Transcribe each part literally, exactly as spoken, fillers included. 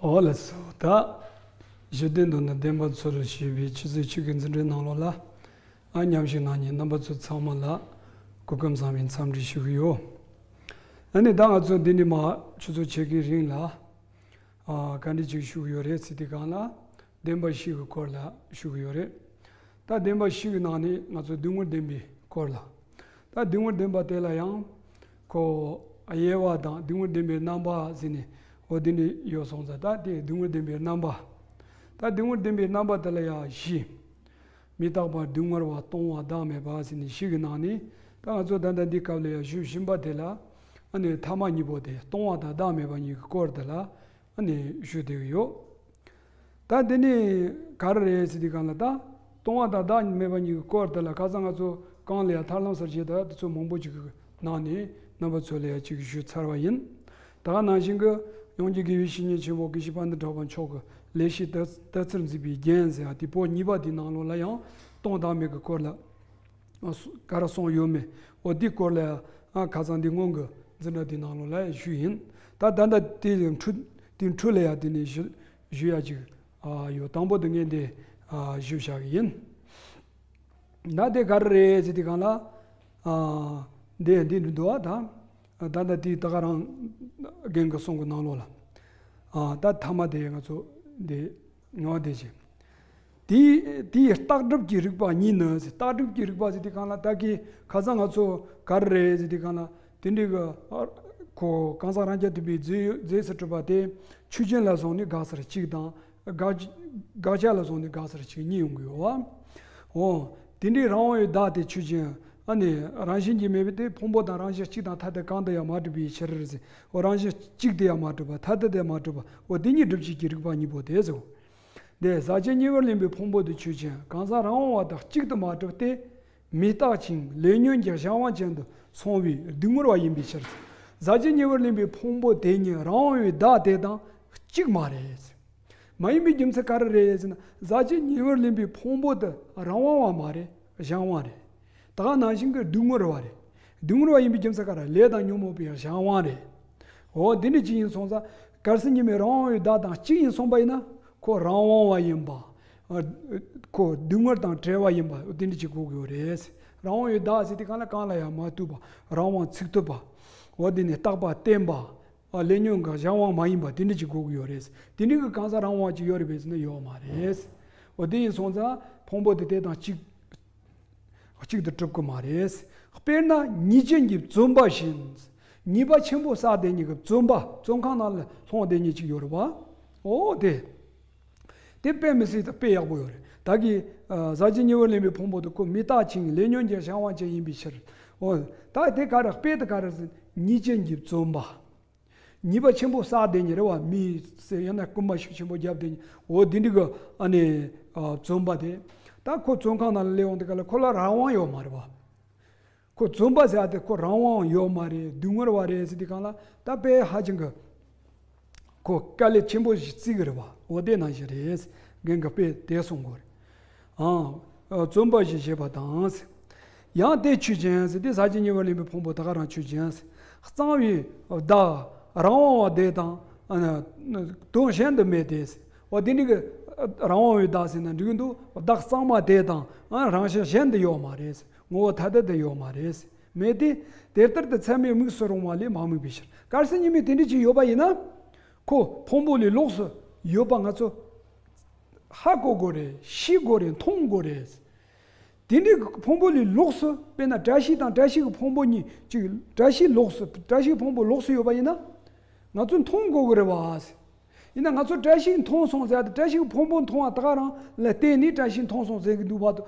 ཨོ་ལགས་སོ། ད་བཞི་ལྡན་དང་ནི་ལྡན་པ་ཚོ་ལ་ཞེས་པའི་ཆུ་ཚོད་གཅིག་གི་འཛིན་གྲྭའི་ནང་ལོགས་ལ། ཨ་མཉམ་ཞུགས་གནང་མཁན་རྣམ་པ་ཚོ་ཚང་མ་ལ་སྐུ་ཁམས་བཟང་བའི་འཚམས་འདྲི་ཞུ་གི་ཡོད། ཨ་ནི་ད་ང་ཚོ་འདི་ནས་མར་ཆུ་ཚོད་ཕྱེད་ཀའི་རིང་ལ་ཨ་བཀའ་འདྲི་ཅིག་ཞུ་གི་ཡོད་རེད་ཟེར་དུས་སྒང་ལ། བདེན་པ་བཞི་གི་སྐོར་ལ་ཞུ་གི་ཡོད་རེད། ད་བདེན་པ་བཞི་གི་ནང་ནས་ང་ཚོ་སྡུག་བསྔལ་བདེན་པའི་སྐོར་ལ། ད་སྡུག་བསྔལ་བདེན་པ་དེ་ལ་ཡང་ཁོ་དབྱེ་བ་དང་སྡུག་བསྔལ་བདེན་པའི་རྣམ་པ་ཟེར་ནས་འོ་དེ་འདྲ་ཡོད་སོང་ཙང་། ད་དེ་སྡུག་བསྔལ་བདེན་པའི་རྣམ་པ། ད་སྡུག་བསྔལ་བདེན་པའི་རྣམ་པ་དེ་ལ་ཡང་བཞི། མི་རྟག་པ། སྡུག་བསྔལ་བ། གཏོང་བ། བདག་མེད་པ་ཟེར་ནས་བཞི་གི་ནང་ནས། ད་ང་ཚོ་ད་ལྟ་འདི་སྐབས་ལ་ཡང་ཞུ་བཞིན་པ་དེ་ལ། ཨ་ནི་ཐ་མ་གཉིས་པོ་དེ་གཏོང་བ་དང་བདག་མེད་པ་གཉིས་ཀྱི་སྐོར་དེ་ལ་ཨ་ནི་ཞུ་བསྡད་ཀྱི་ཡོད། ད་འདི་ནི་ག་རེ་རེད་ཟེར་དུས་སྒང་ལ། ད་གཏོང་བ་དང་བདག་མེད་པ་གཉིས་ཀྱི་སྐོར་དེ་ལ་ཁ་སང་ང་ཚོ་གང་ལ་ཡང་ཐར་ལམ་གསལ་བྱེད་དང་དེ་ཚོ་མང་པོ་ཅིག་གི་ནང་ནས་རྣམ་པ་ཚོ་ལ་ཡང་ཅིག་ཞུས་ཚར་བ་ཡིན། ད་ག་ནང་བཞིན་གྱི་ཡོངས་ཀྱི་དགེ་བའི་བཤེས་གཉེན་ཆེན་པོ་དགེ་བཤེས་དཔལ་ལྡན་གྲགས་པ་མཆོག་གི་ལེགས་བཤད་ལྟ་ལྟ་ཚུལ་འཛིན་པའི་རྒྱན་ཟེར་ཡ་དེ་པོ་གཉིས་པ་དེའི་ནང་ལོགས་ལ་ཡང་གཏོང་བདག་མེད་ཀྱི་སྐོར་ལ། ཨ་སུ་ག་རེ་གསུངས་ཡོད་མེད། འོ་དེའི་སྐོར་ལ་ཨ་ཁ་སང་འདི་སྔོན་གྱི་འཛིན་གྲྭ་དེའི་ནང་ལོགས་ལ་ཞུས་ཡིན། ད་ད་ལྟ་དེ་འཕྲོས་དེ་འཕྲོས་ལ་ཡང་དེ་ནས་ཞུ་ཞུ་ཡ་ཅིག་ཨ་ཡོད། དང་པོ་དེ་ངས་འདི་ཨ་ཞུ་བཞག་གི་ཡིན། ད་དེ་ག་རེ་རེད་ཟེར་དུས་སྒང་ལ། ཨ་འདི་འདི་འདི་འདུག་ཨ། ད་ད་ལྟ་དེ་ད་ག་རང་རྒན་གྱི་གསུང་གི་ནང་ལོགས་ལ། ཨ་ད་ཐ་མ་དེ་ང་ཚོ་འདི་ངོ་བོ་དེ་བྱེད། དེའི་དེའི་རྟགས་སྒྲུབ་ཀྱི་རིགས་པ་ཉིད་ནི། རྟགས་སྒྲུབ་ཀྱི་རིགས་པ་ཟེར་དུས་སྒང་ལ། ད་གི་ཁ་སང་ང་ཚོ་ག་རེ་རེད་ཟེར་དུས་སྒང་ལ། དེ་འདྲའི་གི་ཨ་ཁོ་གང་ཟག་རང་རྐྱ་ཐུབ་པའི་རྫས་ཡོད་རྫས་སུ་གྲུབ་པ་དེ་ཆོས་ཅན་ལ་སོང་ནས་དགག་ཚར་གཅིག་དང་། དགག་དགག་བྱ་ལ་སོང་ནས་དགག་ཚར་གཅིག་གཉིས་ཡོང་གི་ཡོད་བ། འོ་དེ་འདྲའི་རང་དབང་བའི་བདག་དེ་ཆོས་ཅན། ཨ་ནི་རང་བཞིན་གྱིས་མེད་པའི་དེ་ཕུང་པོ་དང་རང་བཞིན་གཅིག་དང་ཐ་དད་གང་དུ་ཡང་མ་གྲུབ་པའི་ཕྱིར་ཟེར། འོ་རང་བཞིན་གཅིག་ཏུ་ཡང་མ་གྲུབ་པ། ཐ་དད་དུ་ཡང་མ་གྲུབ་པ། འོ་དེ་ཉིད་སྒྲུབ་བྱེད་ཀྱི་རིགས་པ་གཉིས་པོ་དེ་ཟེར། འདི་ཟག་བཅས་ཉེ་བར་ལེན་པའི་ཕུང་པོ་དེ་ཆོས་ཅན། གང་ཟག་རང་དབང་བ་དང་གཅིག་ཏུ་མ་གྲུབ་སྟེ། མི་རྟག་ཅིང་ལས་ཉོན་གྱི་གཞན་དབང་ཅན་དུ་སོང་བས་སྡུག་བསྔལ་བ་ཡིན་པའི་ཕྱིར། ཟག་བཅས་ཉེ་བར་ལེན་པའི་ཕུང་པོ་དེ་ཉིད་རང་དབང་བའི་བདག་དེ་དང་གཅིག་མ་རེད། མ་ཡིན་པའི་རྒྱུ་མཚན་ག་རེ་རེད་ཟེར་ན། ཟག་བཅས་ཉེ་བར་ལེན་པའི་ཕུང་པོ་དེ་རང་དབང་བ་མ་རེད། གཞན་དབང་རེད། ད་ག་ནང་བཞིན་གྱི་སྡུག་བསྔལ་བ་རེད། སྡུག་བསྔལ་བ་ཡིན་པའི་རྒྱུ་མཚན་ག་རེ། ལས་དང་ཉོན་མོངས་པའི་གཞན་དབང་རེད། འོ་འདི་འདྲ་ཅིག་ཡིན་སོང་ཙང་། གལ་སྲིད་ཉིད་མེད་རང་དབང་བའི་བདག་དང་གཅིག་ཡིན་སོང་པ་ཡིན་ན། ཁོ་རང་དབང་བ་ཡིན་པ། ཨ་ཁོ་སྡུག་བསྔལ་དང་བྲལ་བ་ཡིན་པ། འོ་འདི་འདྲ་ཅིག་གོ་དགོས་རེད། རང་དབང་བའི་བདག་ཟེར་དུས་སྒང་ལ་གང་ལ་ཡང་མ་ལྟོས་པ། རང་དབང་ཚུགས་ཐུབ་པ། འོ་འདི་ནི་རྟག་པ་བརྟན་པ། ཨ་ལས་ཉོན་གྱི་གཞན་དབང་མ་ཡིན་པ་དེ་འདྲ་ཅིག་དགོས་ཀྱི་ཡོད་རེད། དེ་འདྲ་གི་གང་ཟག་རང་དབང་ཅིག་ཡོད་རེད་པས་ཟེར་ན་ཡོད་མ་རེད། འོ་དེ་ཡིན་སོང་ཙང་ཕུང་པོ་དེ་དེ་དང་གཅིག་གཅིག་ཏུ་གྲུབ་ཀྱི་མ་རེད། དཔེར་ན་ཉེས་ཅན་གྱི་བཙོན་པ་བཞིན། ཉེས་པ་ཆེན་པོ་བསགས་བསྡད་མཁན་གྱི་བཙོན་པ། བཙོན་ཁང་ནང་ལ་ལྷུང་བསྡད་མཁན་ཅིག་ཡོད་རེད་པ། འོ་དེ། དེ་དཔེ་མི་སྲིད་དང་དཔེ་ཡག་པོ་ཡོད་རེད། ད་གི་ཨ་ཟག་བཅས་ཉེ་བར་ལེན་པའི་ཕུང་པོ་དེ་ཁོ་མི་རྟག་ཅིང་ལས་ཉོན་གྱི་གཞན་དབང་ཅན་ཡིན་པའི་ཕྱིར། འོ་ད་དེ་ག་རེ། དཔེ་དེ་ག་རེ་ཟེར། ཉེས་ཅན་གྱི་བཙོན་པ། ཉེས་པ་ཆེན་པོ་བསགས་བསྡད་མཁན་རེད་པ། མི་ཟེར་ཡང་ན་རྐུན་མ་ཤུགས་ཆེན་པོ་བརྒྱབ་བསྡད་མཁན། འོ་དེ་འདྲ་གི་ཨ་ནི་ཨ་བཙོན་པ་དེ། ད་ཁོ་བཙོན་ཁང་ནང་ལ་སླེབས་ཡོང་དུས་སྒང་ལ་ཁོ་ལ་རང་དབང་ཡོད་མ་རེད་པ། ཁོ་བཙོན་པ་ཟེར་ཡ་དེ་ཁོ་རང་དབང་ཡོད་མ་རེད། སྡུག་བསྔལ་བ་རེད་ཟེར་དུས་སྒང་ལ། ད་དཔེ་ཧ་ཅང་གི་ཁོ་དཀའ་ལས་ཆེན་པོ་ཞིག་བརྩི་གི་རེད་པ། འོ་དེ་ནང་བཞིན་རེད། རྒན་གྱིས་དཔེ་དེ་གསུང་གི་ཡོད་རེད། ཨང་། ཨ་བཙོན་པ་བཞིན་བྱེད་པ་དང་། ཡང་དེ་ཆོས་ཅན་ཟེར་དུས་ཟག་བཅས་ཉེ་བར་ལེན་པའི་ཕུང་པོ་ད་ག་རང་ཆོས་ཅན། གཙང་བའི་བདག་རང་དབང་བ་དེ་དང་། ཨ་ནི་དོན་གཞན་དུ་མེད་དེ། འོ་དེ་འདྲ་གི་རང་དབང་བའི་བདག་ཟེར་ན་འགྲིག་གི་འདུག་བདག་གཙང་མ་དེ་དང་། ཨ་རང་བཞིན་གཞན་དུ་ཡོད་མ་རེད། ངོ་བོ་ཐ་དད་དུ་ཡོད་མ་རེད། མེད་དེ། དེ་ལྟར་དུ་ཚད་མས་དམིགས་སུ་རུང་བ་ལས་མ་དམིགས་པའི་ཕྱིར། གལ་སྲིད་ཉིད་མེད་དེ་འདྲ་ཅིག་ཡོད་པ་ཡིན་ན། ཁོ་ཕུང་པོ་ལས་ལོགས་སུ་ཡོད་པ་ང་ཚོ་ཧ་གོ་དགོས་རེད། ཤེས་དགོས་རེད། མཐོང་དགོས་རེད། དེ་འདྲའི་ཕུང་པོ་ལས་ལོགས་སུ། དཔེར་ན་བཀྲ་ཤིས་དང་བཀྲ་ཤིས་ཀྱི་ཕུང་པོ་གཉིས་ཅིག་བཀྲ་ཤིས་ལོགས་སུ། བཀྲ་ཤིས་ཕུང་པོ་ལོགས་སུ་ཡོད་པ་ཡིན་ན། ང་ཚོས་མཐོང་དགོས་ཀྱི་རེད་པ། ཡིན་ན་ང་ཚོ་བཀྲ་ཤིས་མཐོང་སོང་ཟེར་ཏེ། བཀྲ་ཤིས་ཀྱི་ཕུང་པོ་མཐོང་བ་ད་ག་རང་ལ་བརྟེན་ནས་བཀྲ་ཤིས་མཐོང་སོང་ཟེར་གྱི་འདུག་བ་དང་།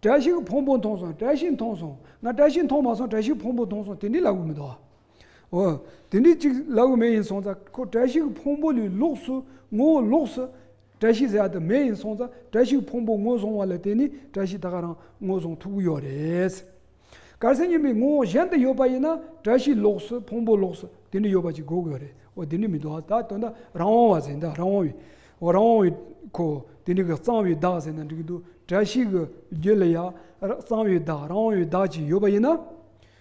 བཀྲ་ཤིས་ཀྱི་ཕུང་པོ་མཐོང་སོང་། བཀྲ་ཤིས་མཐོང་སོང་། ང་བཀྲ་ཤིས་མཐོང་མ་སོང་། བཀྲ་ཤིས་ཀྱི་ཕུང་པོ་མཐོང་སོང་། དེ་འདྲའི་ལབ་གི་མི་འདུག་བ། འོ། དེ་འདྲའི་ཅིག་ལབ་གི་མེད། ཡིན་སོང་ཙང་ཁོ་བཀྲ་ཤིས་ཀྱི་ཕུང་པོ་ལས་ལོགས་སུ། ངོ་བོ་ལོགས་སུ། བཀྲ་ཤིས་ཟེར་ཡ་དེ་མེད། ཡིན་སོང་ཙང་བཀྲ་ཤིས་ཀྱི་ཕུང་པོ་ངོས་བཟུང་བ་ལ་བརྟེན་ནས་བཀྲ་ཤིས་ད་ག་རང་ངོས་བཟུང་ཐུབ་ཀྱི་ཡོད་རེད། གལ་སྲིད་ཉིད་མེད་ངོ་བོ་གཞན་དུ་ཡོད་པ་ཡིན་ན། བཀྲ་ཤིས་ལོགས་སུ། ཕུང་པོ་ལོགས་སུ། དེ་འདྲ་ཡོད་པ་ཅིག་དགོས་ཀྱི་ཡོད་རེད། འོ་དེ་འདྲ་མི་འདུག་ཨ། ད་དོན་དག་རང་དབང་བ་ཟེར། ད་རང་དབང་བའི། འོ་རང་དབང་བའི་ཁོ་དེ་འདྲ་གི་གཙང་བའི་བདག་ཟེར་ན་འགྲིག་གི་འདུག་བཀྲ་ཤིས་ཀྱི་རྒྱུད་ལ་ཡ་གཙང་བའི་བདག་རང་དབང་བའི་བདག་ཅིག་ཡོད་པ་ཡིན་ན།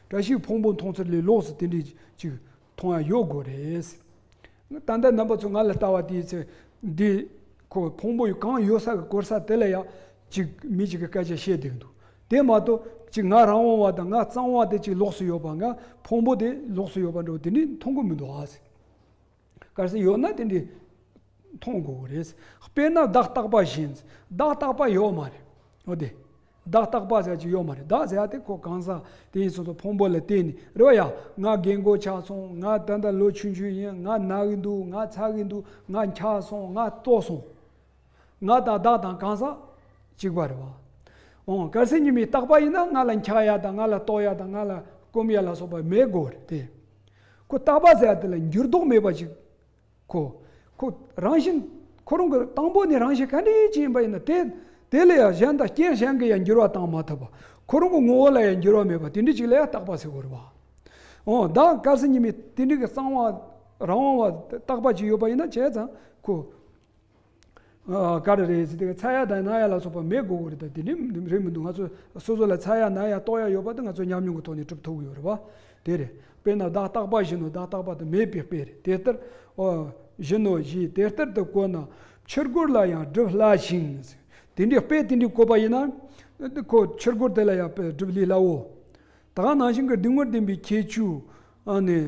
བཀྲ་ཤིས་ཕུང་པོ་མཐོང་ཚུལ་ལས་ལོགས་སུ་དེ་འདྲ་ཅིག་མཐོང་ཡ་ཡོད་དགོས་རེད། ད་ལྟ་རྣམ་པ་ཚོ་ང་ལ་ལྟ་བ་དེའི་ཚེ་འདི་ཁོ་ཕུང་པོ་ཡི་གང་ཡོད་ས་གི་སྐོར་ས་དེ་ལ་ཡང་ཅིག་མི་ཅིག་གི་སྐད་ཆ་བཤད་བསྡད་ཀྱི་འདུག་དེ་མ་གཏོགས་ཅིག་ང་རང་དབང་བ་དང་ང་གཙང་བ་དེ་ཅིག་ལོགས་སུ་ཡོད་པ། ང་ཕུང་པོ་དེ་ལོགས་སུ་ཡོད་པ་འདྲ་བོ་དེ་འདྲ་མཐོང་གི་མི་འདུག་ཨ། གལ་སྲིད་ཡོད་ན་དེ་འདྲ་མཐོང་དགོས་ཀྱི་རེད། དཔེར་ན་བདག་རྟག་པ་བཞིན། བདག་རྟག་པ་ཡོད་མ་རེད། འོ་དེ། བདག་རྟག་པ་ཟེར་གྱི་ཡོད་མ་རེད། བདག་ཟེར་ཡ་དེ་ཁོ་གང་ཟག་དེ་ཡིན་སོ་སོ་ཕུང་པོ་ལ་བརྟེན་ནས་རེད་བ་ཡ། ང་རྒན་རྒོན་ཆགས་སོང་། ང་ད་ལྟ་ལོ་ཆུང་ཆུང་ཡིན། ང་ན་གི་འདུག་ང་ཚ་གི་འདུག་ང་འཁྱག་སོང་། ང་ལྟོགས་སོང་། ང་དང་བདག་དང་གང་ཟག་གཅིག་པ་རེད་བ། འོ་གལ་སྲིད་ཉི་མའི་རྟག་པ་ཡིན་ན་ང་ལ་འཁྱག་ཡ་དང་ང་ལ་ལྟོགས་ཡ་དང་ང་ལ་སྐོམ་ཡ་ལ་སོགས་པ་མེད་དགོས་རེད་དེ། ཁོ་རྟག་པ་ཟེར་ཡ་དེ་ལ་འགྱུར་ལྡོག་མེད་པ་ཅིག་ཁོ། ཁོ་རང་བཞིན། ཁོ་རང་གི་དང་པོ་ནས་རང་བཞིན་ག་འདྲ་ཅིག་ཡིན་པ་ཡིན་ན་དེ། དེ་ལ་ཡང་གཞན་དང་རྐྱེན་གཞན་གྱིས་ཡང་འགྱུར་བ་བཏང་མ་ཐུབ་པ། ཁོ་རང་གི་ངོ་བོ་ལ་ཡང་འགྱུར་བ་མེད་པ་དེ་འདྲ་ཅིག་ལ་ཡང་རྟག་པ་ཟེར་དགོས་རེད་བ། འོ་ད་གལ་སྲིད་ཉི་མའི་དེ་འདྲ་གི་གཙང་བ་རང་དབང་བ་རྟག་པ་ཅིག་ཡོད་པ་ཡིན་ན་བྱས་ཙང་ཁོ། ཨ། ག་རེ་རེད་ཟེར་དུས་ཚ་ཡ་དང་ན་ཡ་ལ་སོགས་པ་མེད་དགོས་ཀྱི་རེད། ད་དེ་འདྲ་རེད་མི་འདུག་ང་ཚོ་སོ་སོ་ལ་ཚ་ཡ་ན་ཡ་ལྟོགས་ཡ་ཡོད་པ་དེ་ང་ཚོ་ཉམས་མྱོང་གི་ཐོག་ནས་གྲུབ་ཐུབ་ཀྱི་ཡོད་རེད་བ། དེ་རེད། དཔེར་ན་བདག་རྟག་པ་བཞིན་ནོ། བདག་རྟག་པ་དེ་མེད་པའི་དཔེ་རེད། དེ་ལྟར། ཨོ། བཞིན་ནོ་ཞེས་དེ་ལྟར་དུ་བཀོད་ན་ཆུ་སྒོར་ལ་ཡང་སྒྲིབ་སླ་ཞིང་། དེ་འདྲའི་དཔེ་དེ་འདྲའི་བཀོད་པ་ཡིན་ན། ཁོ་ཆུ་སྒོར་དེ་ལ་ཡང་སྒྲིབ་སླ་སླའོ། ད་ག་ནང་བཞིན་གྱི་སྡིག་པར་ལྡན་པའི་ཁྱད་ཆོས། ཨ་ནི།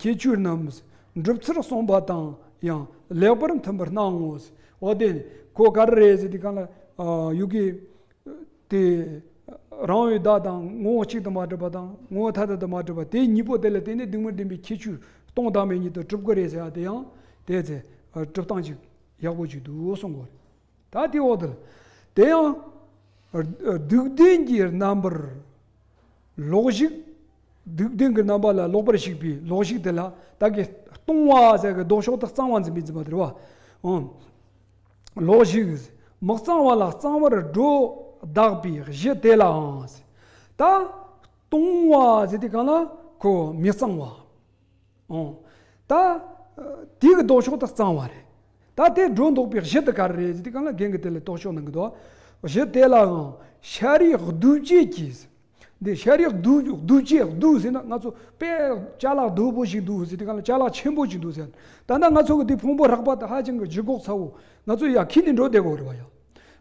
ཁྱད་ཆོས་རྣམས་སྒྲུབ་ཚུལ་གསུངས་པ་དང་ཡང་ལེགས་པར་མཐུན་པར་སྣང་ངོ་། འོ་དེ་ཁོ་ག་རེ་རེད་ཟེར་དུས་གང་ལ། ཨ། ཡུ་གེ་དེ་རང་བའི་བདག་དང་ངོ་བོ་གཅིག་ཏུ་མ་གྲུབ་པ་དང་ངོ་བོ་ཐ་དད་དུ་མ་གྲུབ་པ་དེ་གཉིས་པོ་དེ་ལ་བརྟེན་ནས་སྡིག་པར་ལྡན་པའི་ཁྱད་ཆོས་སྟོང་དང་མེད་ཉིད་དུ་གྲུབ་ཀྱི་རེད་ཟེར་ཡ་དེ་ཡང་དེ་ཚེ་གྲུབ་སྟངས་ཅིག་ཡག་པོ་ཅིག་འདུག་གསུང་གི་རེད། ད་དེའི་འོག་ཏུ་དེ་ཡང་སྡིག་ལྡན་གྱི་རྣམ་པར་ལོག་ཞིག་སྡིག་ལྡན་གྱི་རྣམ་པ་ལ་ལོག་པར་ཞིག་པའི་ལོག་ཞིག་དེ་ལ་ད་གིན་ལྟུང་བ་ཟེར་གྱི་ལྡོག་ཕྱོགས་དེ་གཙང་བ་འཛིན་པའི་འཛིན་པ་དེ་རེད་བ། ཨང་། ལོག་ཞིག་མི་གཙང་བ་ལ་གཙང་བར་སྒྲོ་བཏགས་པའི་གཞི་དེ་ལའང་། ད་ལྟུང་བ་ཟེར་དུས་གང་ལ་ཁོ་མི་གཙང་བ། ཨོ། ད། དེ་གི་ལྡོག་ཕྱོགས་དེ་གཙང་བ་རེད། ད་དེ་སྒྲོ་འདོགས་པའི་གཞི་དེ་ག་རེ་རེད་ཟེར་དུས་གང་ལ་རྒན་གྱིས་དེ་ལ་ལྡོག་ཕྱོགས་གནང་གི་འདུག་གཞི་དེ་ལའང་ཤ་རུས་གདུས་བཅས་ཀྱིས། འདི་ཤ་རུས་གདུས་གདུས་བཅས་གདུས་ཟེར་ན་ང་ཚོ་དཔེ་ཅ་ལག་རྡོ་པོ་ཞིག་འདུག་ཟེར་དུས་གང་ལ་ཅ་ལག་ཆེན་པོ་ཞིག་འདུག་ཟེར། ད་ལྟ་ང་ཚོ་གི་འདི་ཕུང་པོ་རགས་པ་དེ་ཧ་ཅང་གི་ལྗིད་ཁོག་ཚ་བོ། ང་ཚོ་ཡ་ཁྱེར་ནས་འགྲོ་བསྡད་དགོས་རེད་བ་ཡ།